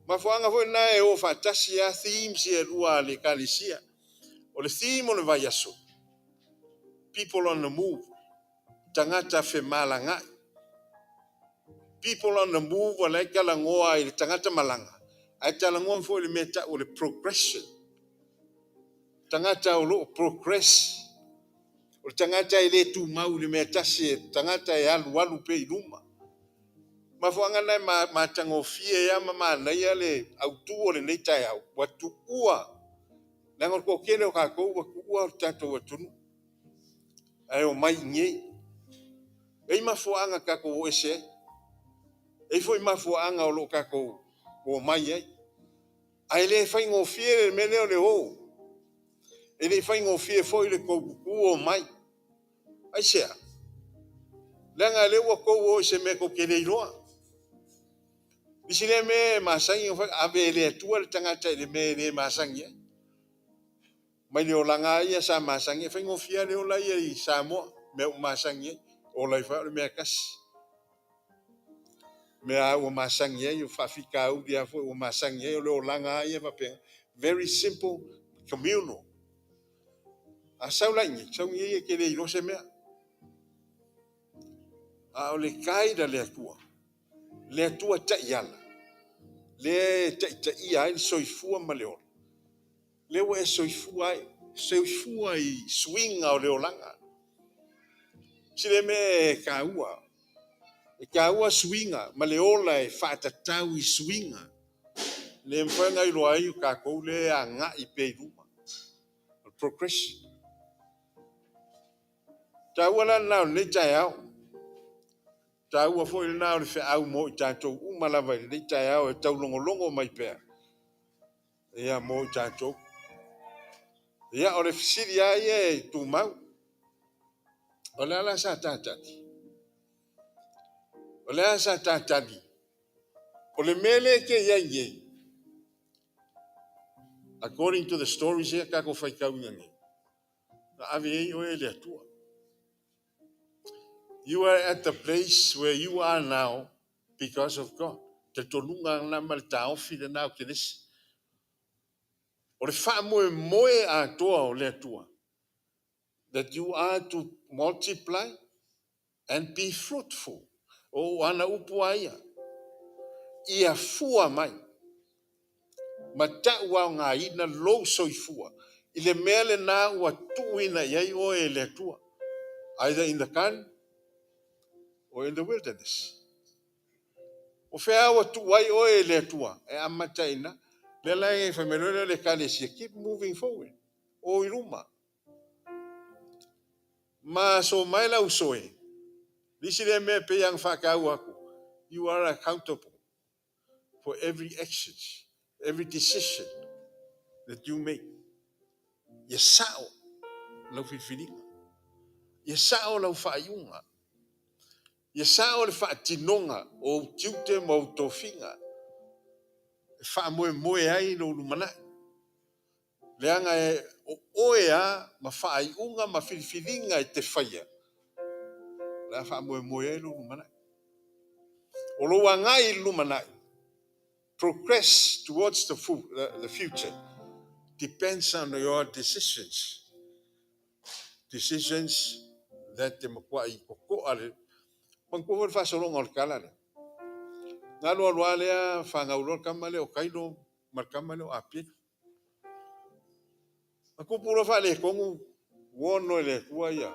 Mafuaaga foi lena e o faatasi lava themes ia e lua a le ekalesia. O le theme o le vaiaso, people on the move, tagata femalagai. People on the move o la e talanoa i le tagata malaga, ae talanoa foi i le mea tau o le progression. Tagata o lo o progress. O le tagata e le tumau i le mea tasi, e tagata e alualu pea i luma. Mafuaaga lena e matagofie ai ma manaia le autu o lenei taeao, ua tuua, leaga o le toatele o tatou ua tuua le tatou atunuu, ae omai i inei. E i ai mafuaaga tatou o ese ai. E i ai foi mafuaaga o lo o tatou omai ai. Ae le faigofie le mea lea o le o. E le faigofie foi le tou tutu omai. Aisea? Leaga lea ua tou o i se mea tou te le iloa. Nisi lea mea e masani ona fai, ave e le Atua le tagata i le mea e le masani ai. Mai le olaga lava ia sa masani ai, faigofie lava le ola ia i Samoa, mea ua masani ai, ola ifo ai o le mea e tasi. Mea lava ua masani ai, o faafitauli lava foi ua masani ai, o le olaga lava ia faapena. Very simple, communal. A sau la i inei, sau i inei e te le iloa se mea. A o le guide a le Atua, le Atua taiala, Lea e taitaia ai le soifua ma le ola. Lea ua e soifua ai, soifua i suiga o le olaga. Sile mea e taua. E taua suiga ma le ola e faatatau i suiga. Le mafai ona iloa ai o tatou lea e agai pea i luma. O le progression. Taua la lena o lenei taeao. Taua foi lena o le feau mo i tatou uma lava i lenei taeao e taulogologo mai pea. Ia mo i tatou. Ia o le fesili lava ia e tumau. O le a la sa tatali? O le a sa tatali? O le mea lea e te i ai nei, according to the stories ia tatou faitauina nei, na ave ai oe e le Atua. You are at the place where you are now because of God. Talitonuga lena ma le taofi lena o Kenesi. O le faamoemoe atoa o le Atua. That you are to multiply and be fruitful. O ana upu a ia. Ia fua mai. Ma tau ao ngā ina lou soifua. I le mea lena ua tuuina i ai oe e le Atua. Either in the garden or in the wilderness. O fea ua tuu ai oe e le Atua. E amata ina. Le la e whamelele le ekalesia. Keep moving forward. O i luma. Ma so mai la usoe. Lisi le mea pe yang whakau aku. You are accountable for every action, every decision that you make. Ia sao lau filifiliga. Ia sao lau faaiuga. Ia sao le faatinoga o ou tiute ma ou tofiga. E faamoemoe ai lou lumanai. Leaga e o oe a ma faaiuga ma filifiliga e te faia. La faamoemoe ai lou lumanai. O lou agai i le lumanai. Progress towards the future depends on your decisions. Decisions that te matua i kokoa le manatua foi le faasologa o le tala lea. Na alu alu lava lea fanau loa le tama lea o Kaino ma le tama lea o Apelu. Na tupu loa faaletonu ua ono e le Atua ia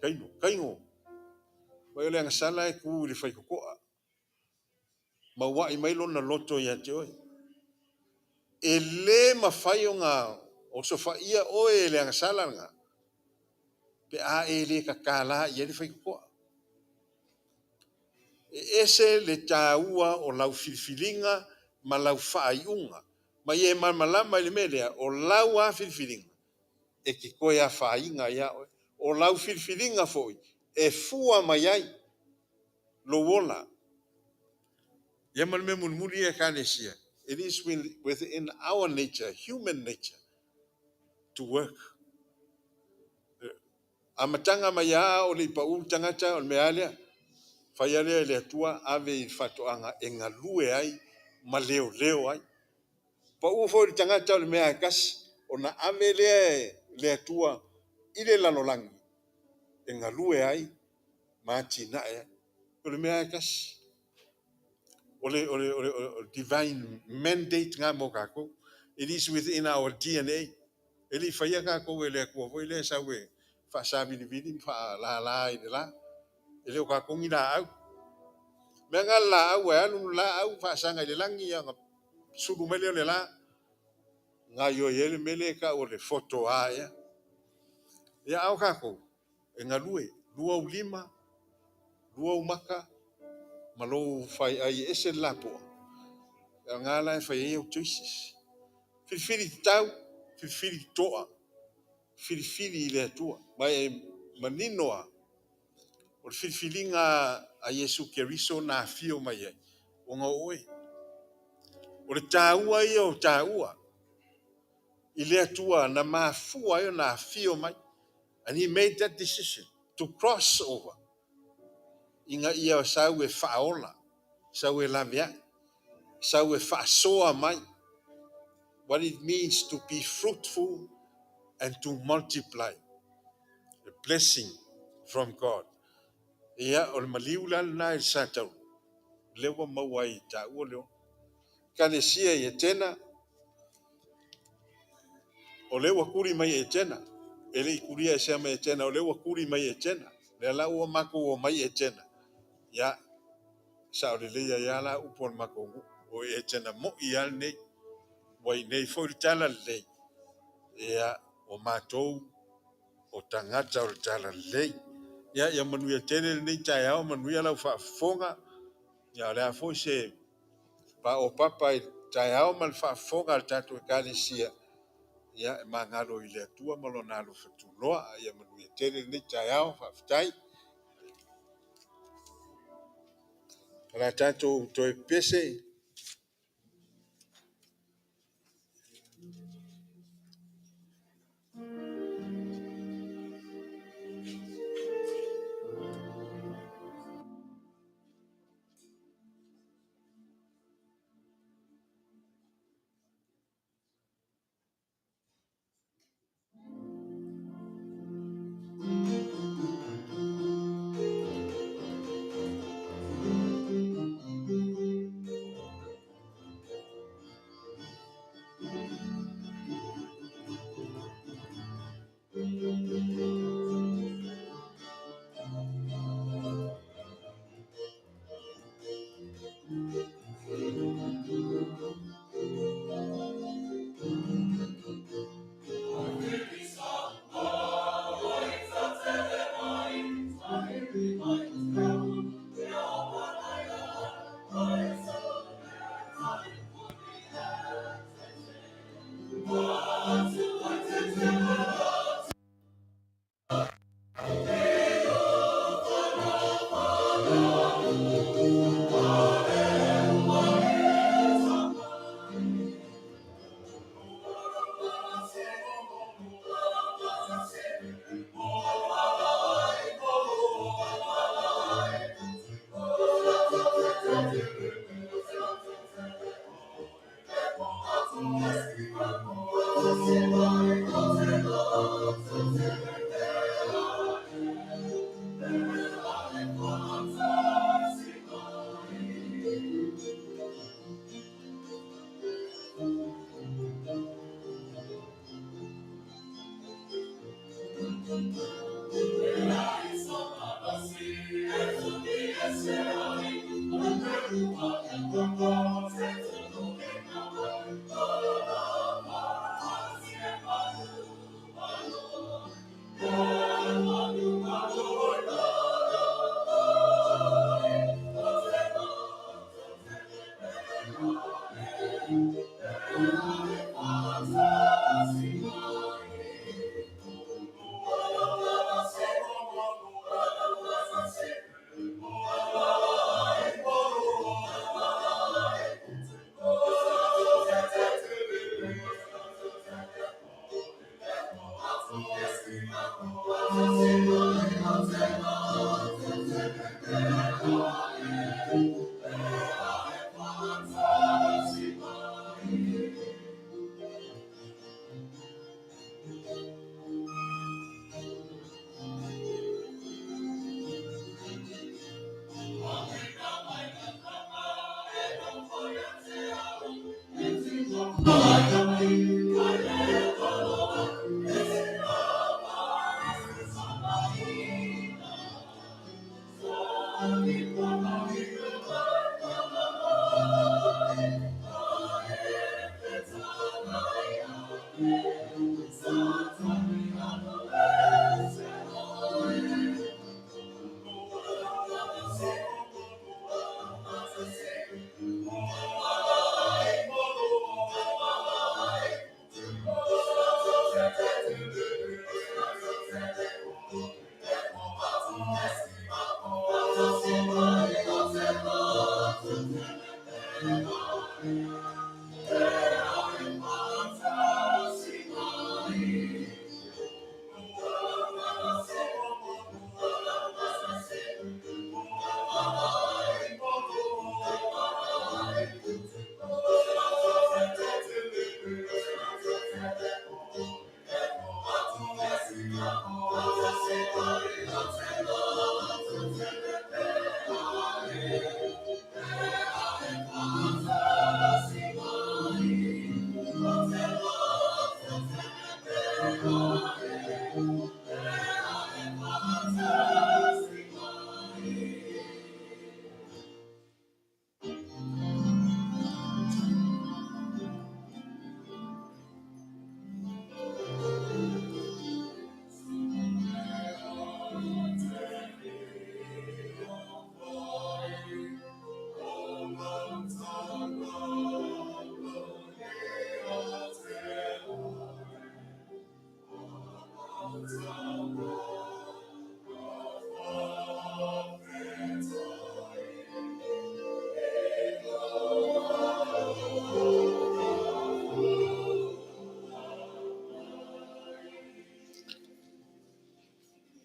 Kaino, Kaino. Mai o le agasala e tu i le faitotoa. Ma uai mai lona loto ia te oe. E le mafai ona osofaia oe e le agasala lena. Pe a e le tatala i ai le faitotoa. E ese le taua o lau filifiliga ma lau faaiuga. Ma ia e malamalama i le mea lea, o lau a filifiliga, e te toe afaina ia oe. O lau filifiliga foi, e fua mai ai lou ola. Ia ma le mea mulimuli ia ekalesia. It is within our nature, human nature, to work. Amataga mai a o le pau tagata o le mea lea. Fai lea le Atua ave i faatoaga e galue ai ma leoleo ai. Pau foi le tagata o le mea e kasi, ona ave lea le Atua i le lalolagi e galue ai ma atinae ai. O le mea e kasi. O le divine mandate ngā mo kākou. It is within our DNA. E le i faia kākou e le Atua foi lea sau e faasavilivili ma faalala i le la. E le o kākou ni laau. Mea ngā laau e alu laau faasaga i le lagi ia na sulu mai lea o le la. Ngā ioi e le mele ka o le foto a ea. Ia ao kākou, e galue, lua u lima, lua u maka, ma lou fai ai e ese le lapoa. Ia ngā la e fai ai au choices. Filifili tau, filifili toa, filifili i le Atua. Ma e manino a, o le filifiliga a Iesu Keriso na afio mai ai, ona o oe. O le tāua ia o tāua, i le Atua na mafua ai o na afio mai. And he made that decision to cross over. Ina ia sau e faaola, sau e laveai, sau e faasoa mai. What it means to be fruitful and to multiply. A blessing from God. Ia, o le maliu la lena i le sa tau. Lea ua maua ai i tāua leo. Ekalesia i Etena, o lea ua tuli mai e Etena. E le i tulia esea mai e Etena, o lea ua tuli mai e Etena. Lea la ua matou omai i Etena, ia, saolelei ai lava la upu a le matou nuu, o Etena moi lava lenei. Ua i inei foi le talalelei, ia, o matou o tagata o le talalelei. Ia, ia manuia tele lenei taeao, manuia lau faafofoga. Ia, o le a foi se paopapa i le taeao ma le faafofoga a le tatou Ekalesia, ia, e magalo i le Atua ma lona alofa tunoa. Ia manuia tele lenei taeao, faafetai. O le a tatou toe pese.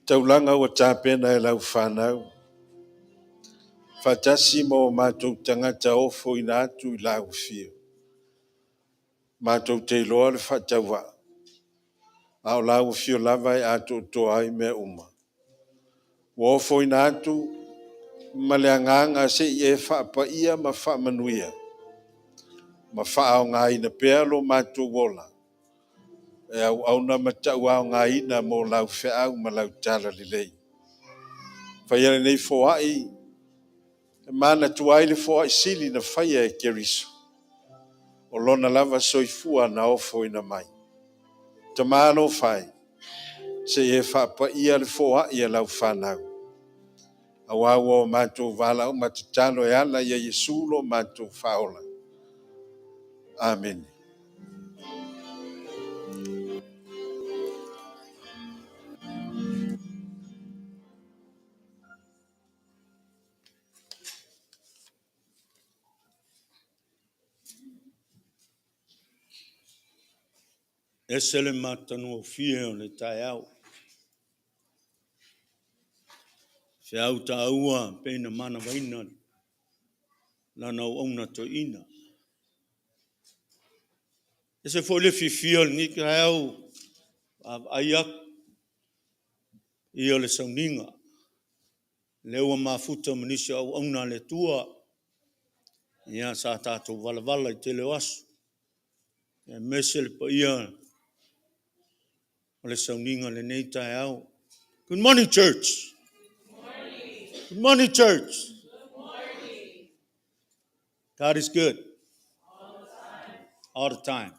Taulaga ua tapena e lau fanau, faatasi ma o matou tagata ofoina atu i lau afio. Matou te iloa le faatauvaa, a o lau afio lava e atoatoa ai mea uma. Ua ofoina atu ma le agaga se i e faapaia ma faamanuia ma faaaogaina pea lo matou ola e auauna ma tauaogaina mo lau feau ma lau talalelei. Faia lenei foai e manatua ai le foai sili na faia e Keriso, o lona lava soifua na ofoina mai. Tama alofa e, se i e faapaia le foai a lau fanau, aua ua o matou valaau ma tatalo e ala ia Iesu lo matou faaola. Amene. Ese le matagofie o le taeao. Feau taua pei na manavaina lana auauna toeaina. Ese foi le fiafia o lenei taeao vaavaai atu ia le sauniga, lea ua mafuta ma nisi o auauna a le Atua, ia sa tatou valavala i tele o aso, aemaise le paia o le sauniga i lenei taeao. Good morning, church. Good morning. Good morning, church. Good morning. God is good. All the time. All the time.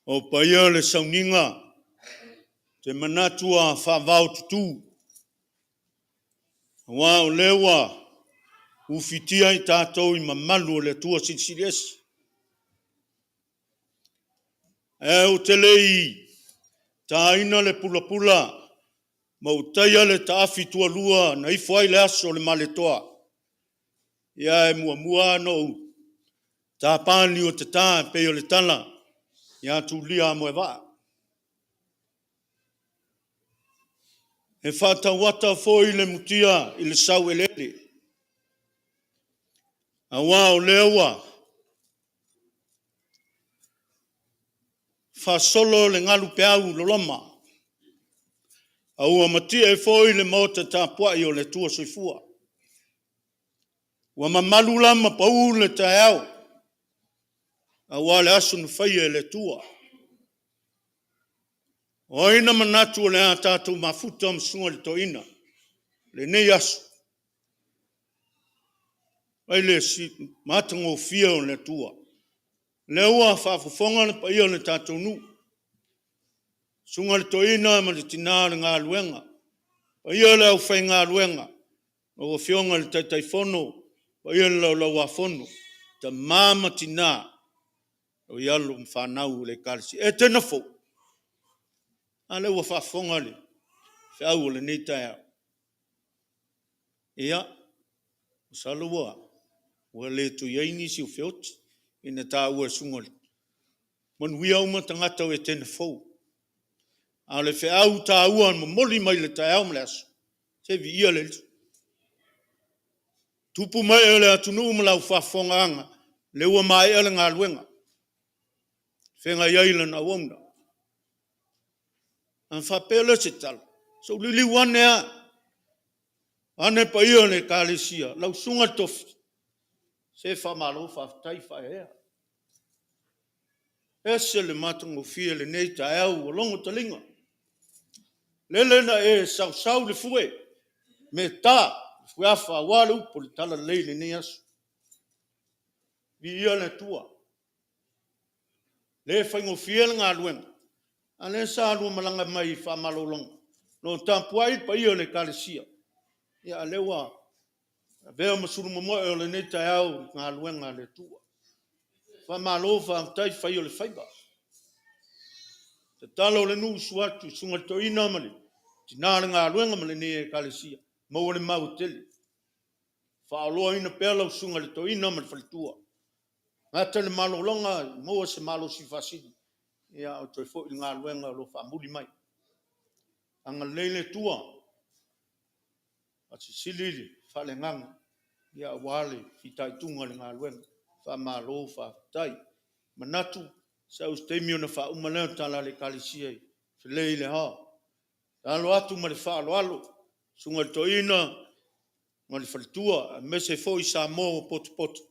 O paia o le sauniga, te manatu a faavao tutū. Aua o lea ua ufitia i tatou i mamalu o le Atua Silisili Ese. Ae ou te le i taina le pulapula ma ou taia le taafi tualua na ifo ai le aso o le Malietoa, ia e muamua ona ou tapa le niu tata e pei o le tala ia Tulia Amoevaa. E faatauata foi le mutia i le saueleele, aua o lea ua faasolo le galu peau loloma, a ua matie foi le maota tapuai o le Atua Soifua. Ua mamalu la ma pau le taeao, aua le aso na faia e le Atua. O ai na manatu o le a tatou mafuta ma susuga i le toeaina lenei aso, ai le matagofie o le Atua. Lea ua faafofoga le paia o le tatou nuu, susuga i le toeaina ma le tina o le galuega, paia o le aufaigaluega, lau Afioga i le Taitaifono, paia i le Laulau-a-Fono, tama ma tina, o i alo ma fanau o le Ekalesia. Etena fou, a lea ua faafofoga le feau o lenei taeao. Ia, masalo ua le toe i ai nisi o feoti ina taua e susuga manuia uma tagata o Etena fou. A o le feau taua na momoli mai le taeao ma le aso, se viia le Alii. Tupu ma ee o le atunuu ma lau faafofogaaga, lea ua maea le galuega, feagai ai lana auauna. Ona faapea lea o se tala, se i ou liliu ane lava, vaeane le paia o le Ekalesia, lau susuga i le tofi, se faamalo faafetai faaeaea. E ese le matagofie o lenei taeao ua logo taliga. Lele na e sausau le fue me ta le fueafa aua le upu o le talalelei i lenei aso. Viia le Atua. E le faigofie le galuega, a o lea sa lua malaga mai i faamalologa, o lo o tapuai le paia o le Ekalesia, a o lea ua avea ma sulu momoe o lenei taeao i galuega a le Atua. Faamalo faafetai fai o le faiva. Tatalo le nuu i susu atu i le susuga i le toeaina ma le tina o le galuega ma lenei Ekalesia, maua le mau e tele. Faaoloaina pea lau susuga i le toeaina ma le faletua. Gata le malologa, maua se malosi faasili, ia ae toe foi i le galuega o lo o faamuli mai. Agalelei le Atua, faasilisili le faaleagaga aua le fitaituga i le galuega. Faamalo faafetai. E manatu, sau se taimi ona faauma lea o le tala a le Ekalesia i Filei i le Hall. Tatalo atu ma le faaaloalo i le susuga i le toeaina ma le faletua, aemaise foi Samoa ua potopoto,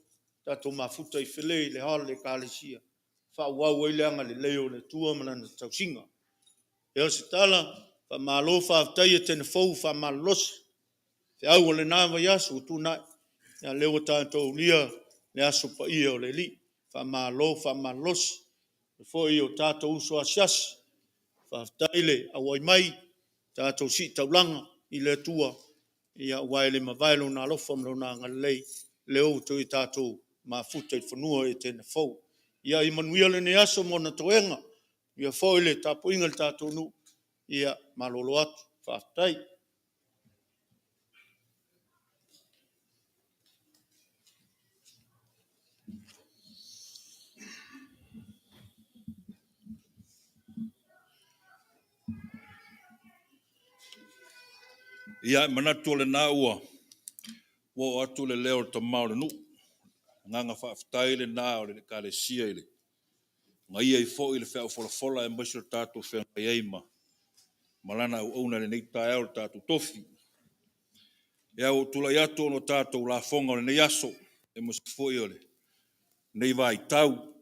tatou mafuta i Filei i le Hall i le Ekalesia e faaauau ai le agalelei o le Atua ma Lana tausiga. Ia, o se tala, faamalo faafetai Etena fou faamalolosi i feau o lena vaiaso ua tuanai, a o lea ua tatou aulia le aso paia o le Alii. Faamalo faamalolosi. E faapea foi o tatou uso asiasi, faafetai le auai mai, tatou sii taulaga i le Atua, aua e le mavae Lona alofa ma Lona agalelei, lea ua toe tatou mafuta i fanua o Etena fou. Ia manuia lenei aso ma ona toega, manuia foi le tapuaiga a le tatou nuu. Ia malolo atu. Faafetai. Ia, e manatu o lena ua oo atu le leo o le tama o le nuu. O le agaga faafetai lena o le Ekalesia i le agaia ai foi o le feau folafola aemaise o le tatou feagai ai ma lana auauna i lenei taeao i le tatou tofi. Ia, ua ou tulai atu ona o tatou lafoga o lenei aso, aemaise foi o lenei vaitau.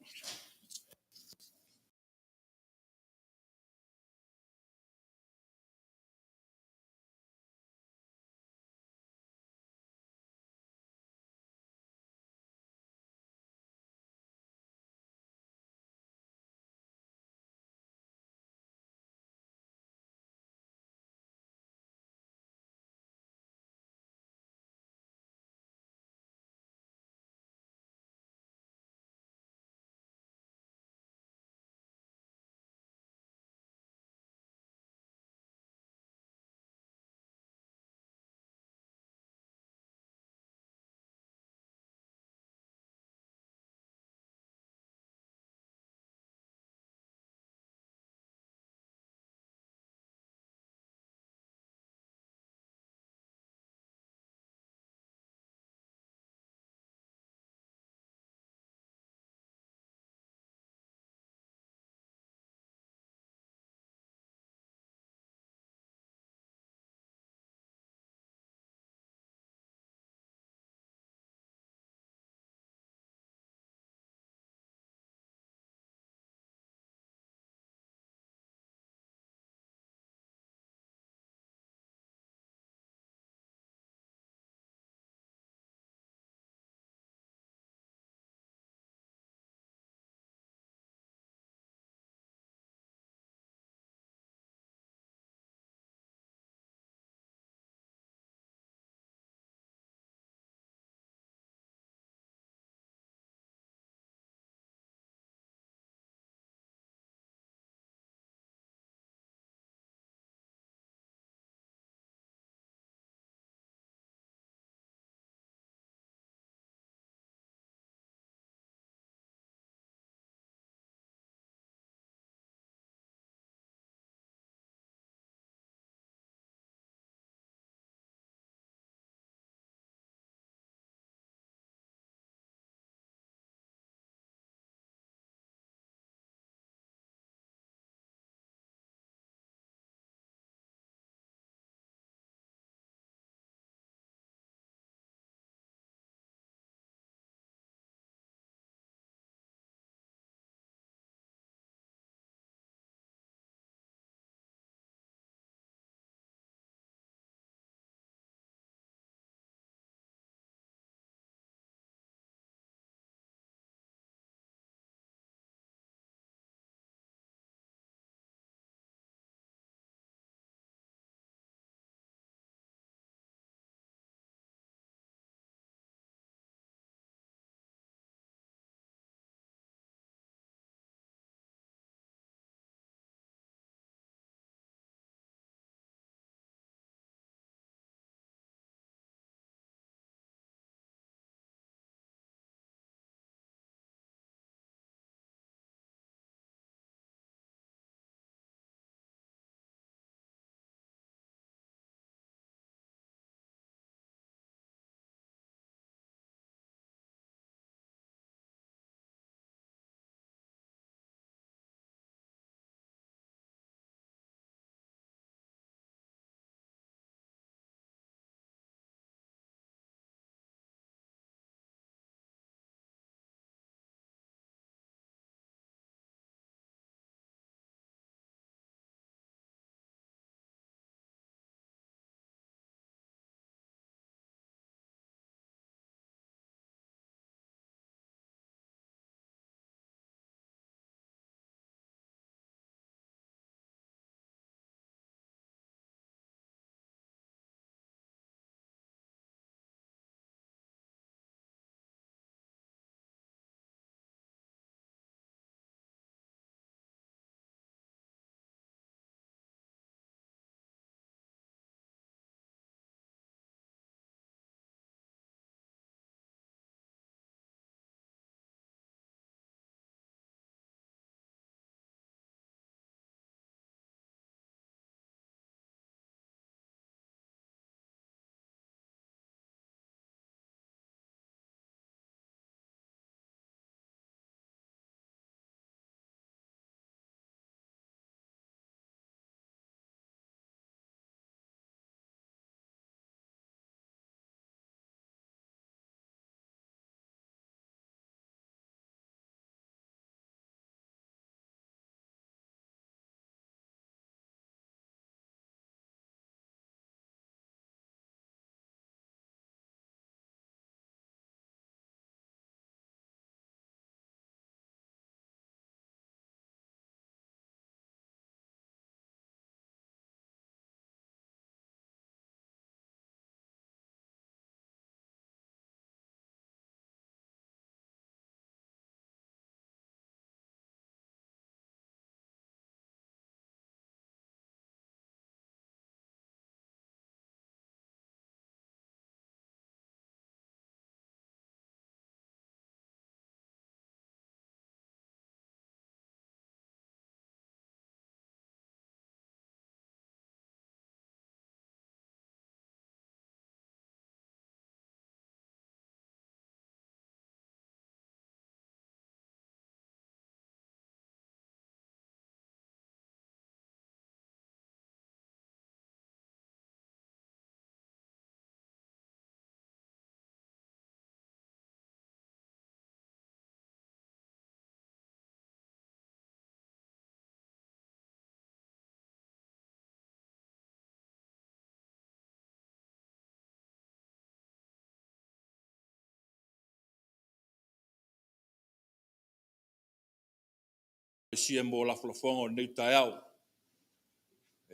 Ekalesia mo lafolafoga o lenei taeao.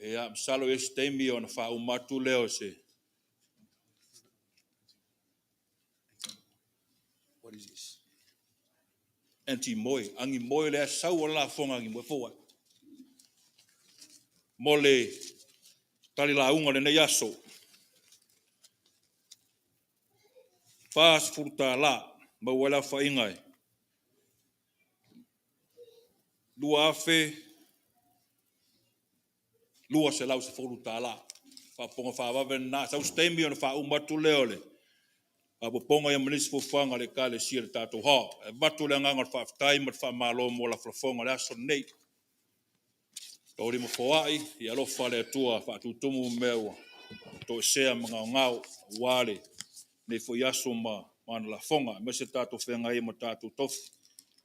Ia, masalo i isi taimi ona faauma atu lea o se. What is this? Anti-moe, agi moe lea sau o le lafoga agi moe fou ai. Mo le tali lauga o lenei aso. $40 maua ai le aofaiga e $2,210. Faapopoga faavave lena. Sau se taimi ona faauma atu lea o le faapopoga ia ma nisi fuafuaga a le Ekalesia i le tatou hall. E avatu le agaga o le faafetai ma le faamalo mo lafolafoga o le aso lenei. Taulima foai, ia alofa le Atua faatutumu mea ua toesea ma gaogao aua lenei foi aso ma ana lafoga, aemaise tatou feagai ai ma tatou tofi,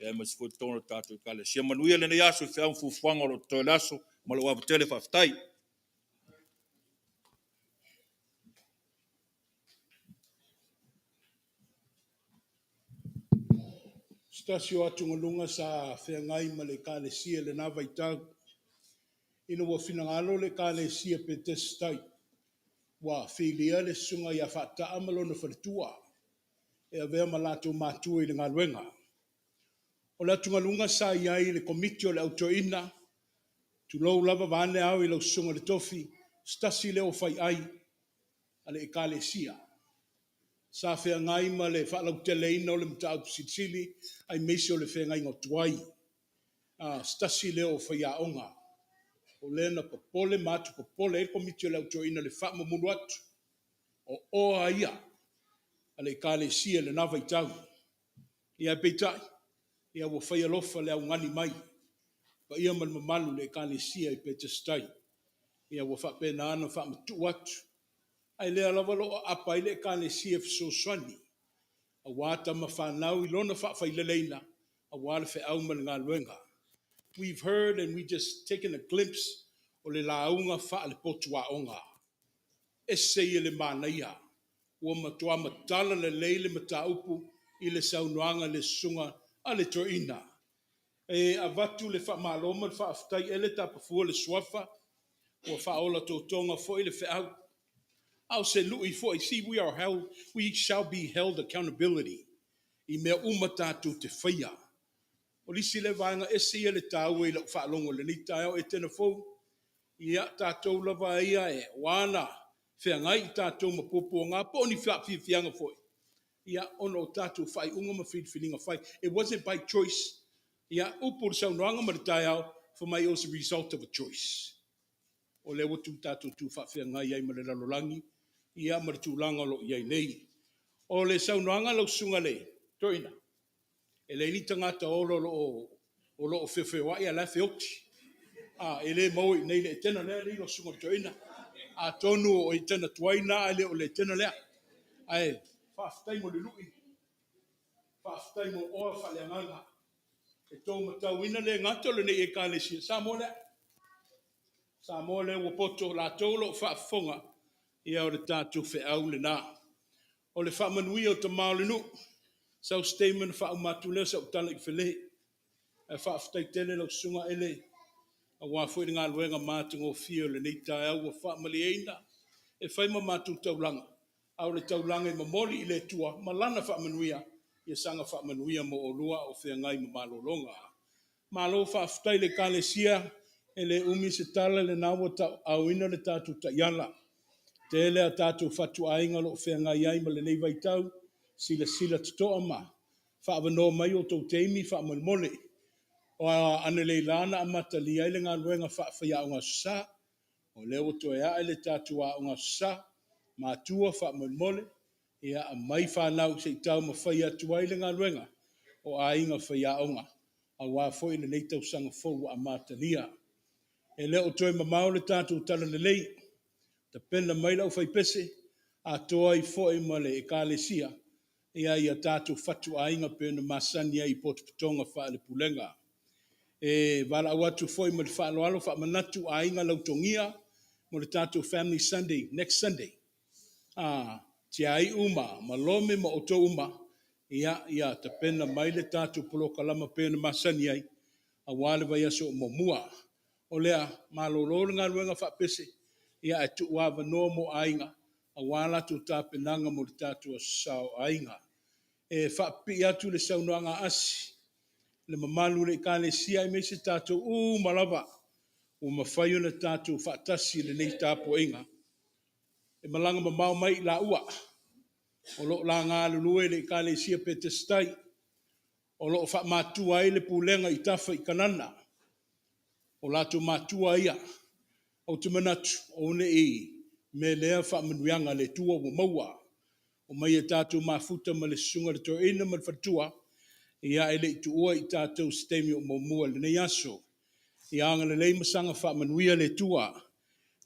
aemaise foi totonu o le tatou Ekalesia. Manuia lenei aso i feau ma fuafuaga o lo o totoe o le aso, ma lou ava tele. Faafetai. Se tasi o atugaluga sa feagai ma le Ekalesia i lena vaitau, ina ua finagalo le Ekalesia Petesitai ua filia le susuga ia Faataa ma lona faletua e avea ma latou matua i le galuega. O le atugaluga sa i ai i le komiti o le Au Toeaina, tulou lava vaeane ao i lau susuga i le tofi, se tasi lea o faiai a le Ekalesia sa feagai ma le faalauteleina o le mataupu silisili aemaise o le feagaiga tuai. Se tasi lea o faiaoga o lea na popole ma atu popole ai le komiti o le Au Toeaina i le faamamulu atu o oa ia a le Ekalesia i lena vaitau. Ia ae peitai, ia ua fai alofa le augani mai paia ma le mamalu i le Ekalesia i Petesitai, ia ua faapena ona faamatuu atu, ae lea lava o lo o aapa ai le Ekalesia e fesoasoani aua tama fanau i lona faafaileleina aua le feau ma le galuega. We've heard and we just taken a glimpse o le lauga faale-potu aoga. Ese ia le manaia, ua matua matala lelei le mataupu i le saunoaga a le susuga a le toeaina. E avatu le faamalo ma le faafetai, e le tapa fua le suafa, ua faaola totoga foi le feau. A o se lui foi, see we are held, we shall be held accountability i mea uma tatou te faia. O le isi lea vaega ese ia le taua i lau faalogo i lenei taeao Etena fou, ia tatou lava ia e ua na feagai i tatou ma puapuaga po o ni faafiafiaga foi, ia ona o tatou faaiuga ma filifiliga fai. It wasn't by choice. Ia, upu le saunoaga ma le taeao, for my it was a result of a choice. O lea ua tu tatou tu faafeagai ai ma le lalolagi, ia ma le tulaga o lo o i ai nei. O le saunoaga lau susuga le toeaina, e leai ni tagata ola o lo o feofeoai a o la e feoti. A, e le maua i inei i le Etena lea alii lau susuga i le toeaina. Atonu o Etena tuai na ae le o le Etena lea. Ae faafetai mo le lui, faafetai mo oa faaleagaga. E tou matauina le gata o lenei Ekalesia, Samoa lea. Samoa lea ua poto latou o lo o faafofoga, ia o le tatou feau lena. O le faamanuia o tama o le nuu, sau se taimi ona faauma atu lea o sau tala i Fale. Ae faafetai tele lau susuga Ele, aua foi le galuega matagofie o lenei taeao ua faamalieina e fai ma matou taulaga, a o le taulaga e momoli i le Atua ma Lana faamanuia, ia saga faamanuia mo oulua a o feagai ma malologa. Malo faafetai i le Ekalesia, e le umi se tala, lena ua tauaaoina le tatou taiala. Tele a tatou fatuaiga o lo o feagai ai ma lenei vaitau, silasila totoa ma faaavanoa mai o outou taimi faamolemole. O analeila na amatalia ai le galuega faafaiaoga Aso Sa, o lea ua toe ae le tatou aoga Aso Sa, matua faamolemole, ia aumai fanau se i taumafai atu ai le galuega o aiga faiaoga, aua foi lenei tausaga fou ua amatalia. E le o toe mamao le tatou talalelei, tapena mai le aufaipese, atoa ai foi ma le Ekalesia, ia tatou fatuaiga pei ona masani ai i potopotoga faale-Pulega. E valaau atu foi ma le faaaloalo faamanatu aiga lautogia mo le tatou Family Sunday next Sunday. Tiaiu ma Lome ma outou uma, ia tapena mai le tatou polokalama pei ona masani ai, Aua le vaiaso o muamua. O lea, malolo le galuega faapese, ia ae tuu avanoa mo aiga, aua latou tapenaga mo le tatou Aso Sa o Aiga. E faapipii atu le saunoaga a Asi, le mamalu o le Ekalesia aemaise tatou uma lava ua mafai ona tatou faatasi i lenei tapuaiga. E malaga mamao mai i laua o lo o la galulue i le Ekalesia Petesitai, o lo o faamatua ai le pulega i Tafa i Kanana. O latou matua ia, ou te manatu, o ne i mealea faamanuiaga a le Atua ua maua. Omai ia tatou mafuta ma le susuga i le toeaina ma le faletua, ia e le i tuua i tatou i se taimi o muamua i lenei aso. Ia agalelei ma saga faamanuia le Atua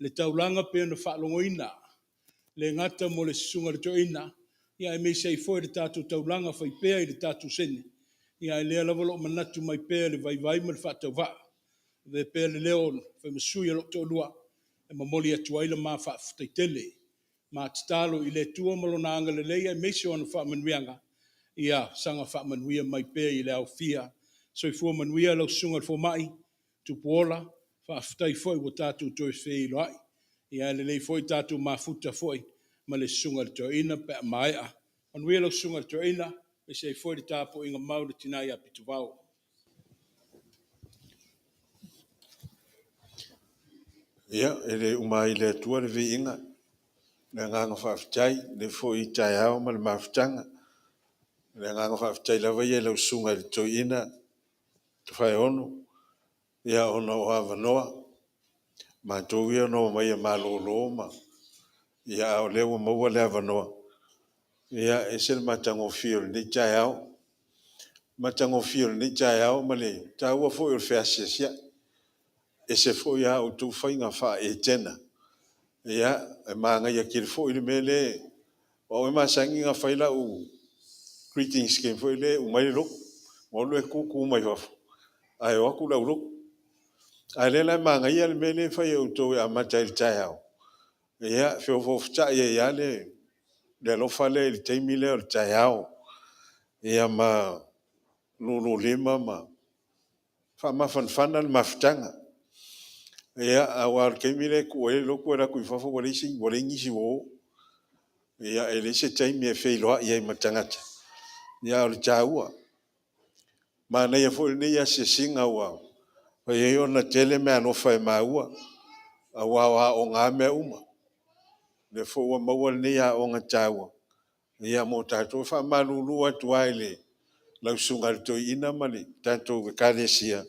i le taulaga pei ona faalogoina, e le gata mo le susuga i le toeaina, aemaise ai foi le tatou taulaga faipea i le tatou seni, ae o lea lava o lo o manatu mai pea i le vaivai ma le faatauvaa. E avea pea le leo e fai ma sui o lou toalua e momoli atu ai le ma faafetai tele. Ma tatalo i le Atua ma Lona agalelei aemaise o ana faamanuiaga, ia saga faamanuia mai pea i le aofia. Soifua manuia lau Susuga i le Fomai Tupuola, faafetai foi ua tatou toe feiloai. Ae lelei foi tatou mafuta foi ma le susuga i le toeaina pe a maea. Manuia lau susuga i le toeaina, aemaise ai foi le tapuaiga mau a le tina ia Pituvao. Ia, e le uma ai i le Atua le viiga, le agaga faafetai i lenei foi taeao ma le mafutaga. O le agaga faafetai lava ia i lau Susuga i le Toeaina Tofaeono ona o avanoa. O matou ia na omai e malolo a o lea ua maua le avanoa. Ia, e ese le matagofie o lenei taeao. Le matagofie o lenei taeao ma le taua foi o le feasiasiai. E ese foi a outou faiga faa-Etena. Ia, e manaia tele foi le mea lea, o au e masani ona fai lau greetings i le taimi foi lea e uma ai le lotu. Ou alu lea e tu tu mai fafo ae o atu le aulotu. A o lea la e manaia le mea lea e fai e outou e amata ai i le taeao, ia, e feofoofotai ai lava le alofa lea i le taimi lea o le taeao, ia ma lululima ma faamafanafana le mafutaga. Ia, aua o le taimi lea e tuu ai le lotu e alu atu i fafo ua leai nisi ua o. Ia e leai se taimi e feiloai ai ma tagata, a o le taua. Manaia foi lenei asiasiga ua mafai ai ona tele meaalofa e maua, aua o aoga lava mea uma. O lea foi ua maua lenei aoga taua mo tatou. E faamalulu atu lava i lau Susuga i le Toeaina ma le tatou Ekalesia,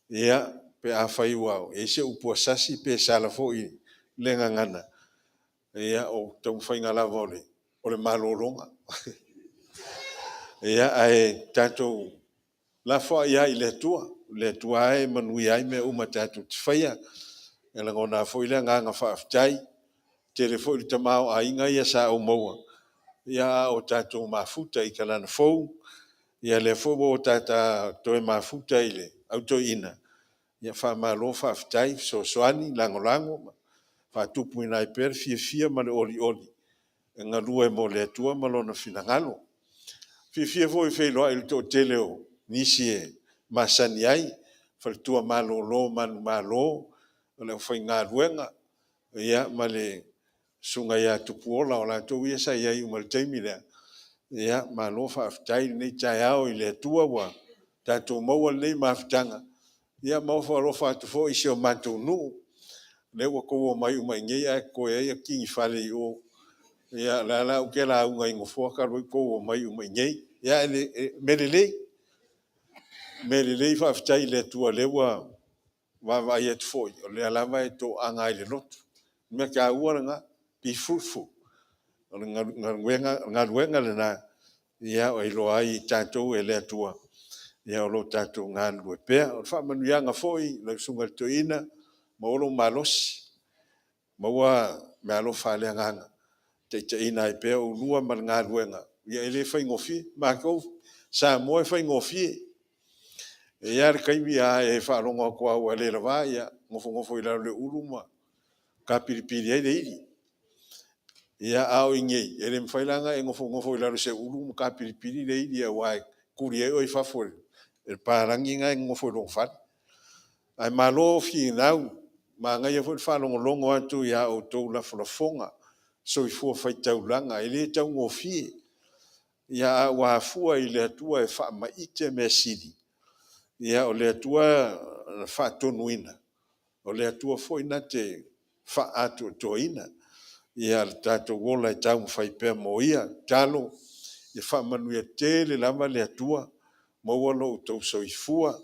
ia, pe afai ua i ai se upu ua sasi pe sala foi i le gagana, ia o taumafaiga lava o le malologa. Ae tatou lafoai lava i le Atua, o le Atua lava e manuia ai mea uma tatou te faia. E lagona lava foi le agaga faafetai, e tele foi le tamaoaiga ia sa ou maua a o tatou mafuta i Kalanafou, ia lea foi ua ta toe mafuta i le Au Toeaina, ia faamalo faafetai fesoasoani, lagolago, faatupuina ai pea le fiafia ma le olioli e galue mo le Atua ma Lona finagalo. E fiafia foi e feiloai i le toatele o nisi e masani ai, faletua malolo manumalo o le aufaigaluega ma le susuga ia Tupuola, o latou ia sa i ai uma i le taimi lea. Ia malo faafetai i lenei taeao i le Atua ua tatou maua lenei mafutaga. Ia ma ofo alofa atu foi i si o matou nuu, lea ua outou omai uma i inei ae totoe ai tigifa i o. Ia o lea la ou te lauga i nofoa talu ai ona outou omai uma i inei. Ae o le mea lelei, mea lelei faafetai i le Atua o lea ua vaavaai atu foi, o lea lava e toaga i le lotu. O le mea taua lena, be fruitful. O le galuega lena e iloa ai tatou e le Atua o lo o tatou galulue pea. O le faamanuiaga foi i lau Susuga i le Toeaina, maua lou malosi, maua meaalofa a le Agaga e taitaiina ai pea oulua ma le galuega, e le faigofie. O matou o Samoa e faigofie. E i ai lava le taimi a e faalogo atu lava ua le lava, ia nofonofo i lalo i le ulu ma tapilipili ai le ili. Ia, a o i inei, e le mafai la ona e nofonofo i lalo o se ulu ma tapilipili le ili aua e tuli ai oe i fafo. E le papalagi na e nonofo i lou fale. Ae malo finau, manaia foi le faalogologo atu i a outou lafolafoga, soifua faitaulaga, e le taugofie. Ia ae ua afua i le Atua e faamaite mea sili, ia o le Atua na faatonuina, o le Atua foi e na te faaatoatoaina ia le tatou ola e taumafai pea mo ia. Tatalo, ia faamanuia tele lava le Atua, maua lo outou soifua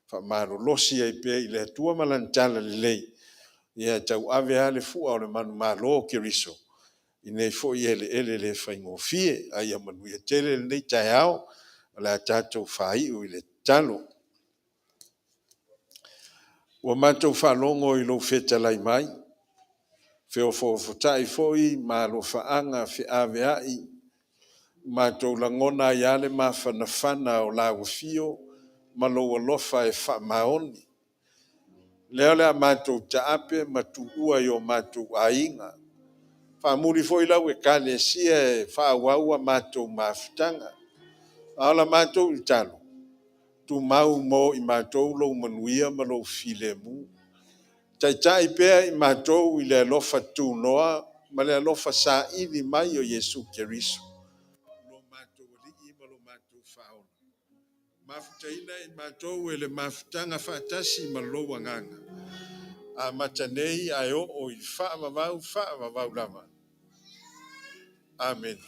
faamalolosi ai pea i le Atua ma Lana Talalelei, ia e tauave lava le fua o le manumalo o Keriso i nei foi eleele le faigofie. Ae ia manuia tele lenei taeao. O le a tatou faaiu i le tatalo. Ua matou faalogo i lou fetalai mai, feofoofotai foi ma alofaaga feaveai, matou lagona ai lava le mafanafana o lau Afio ma lou Alofa e faamaoni. O lea o le a matou taape ma tuua i o matou aiga, faamuli foi lau Ekalesia e faaauau a matou mafutaga. A o la matou tatalo, tumau mo i matou lou manuia ma lou filemu. Taitai pea i matou i le alofa tunoa ma le alofa saili mai o Iesu Keriso lo matou Alii ma lo matou Faaola, mafutaina i matou e le mafutaga faatasi ma lou Agaga, amata nei ae oo i le faavavau faavavau lava. Amene.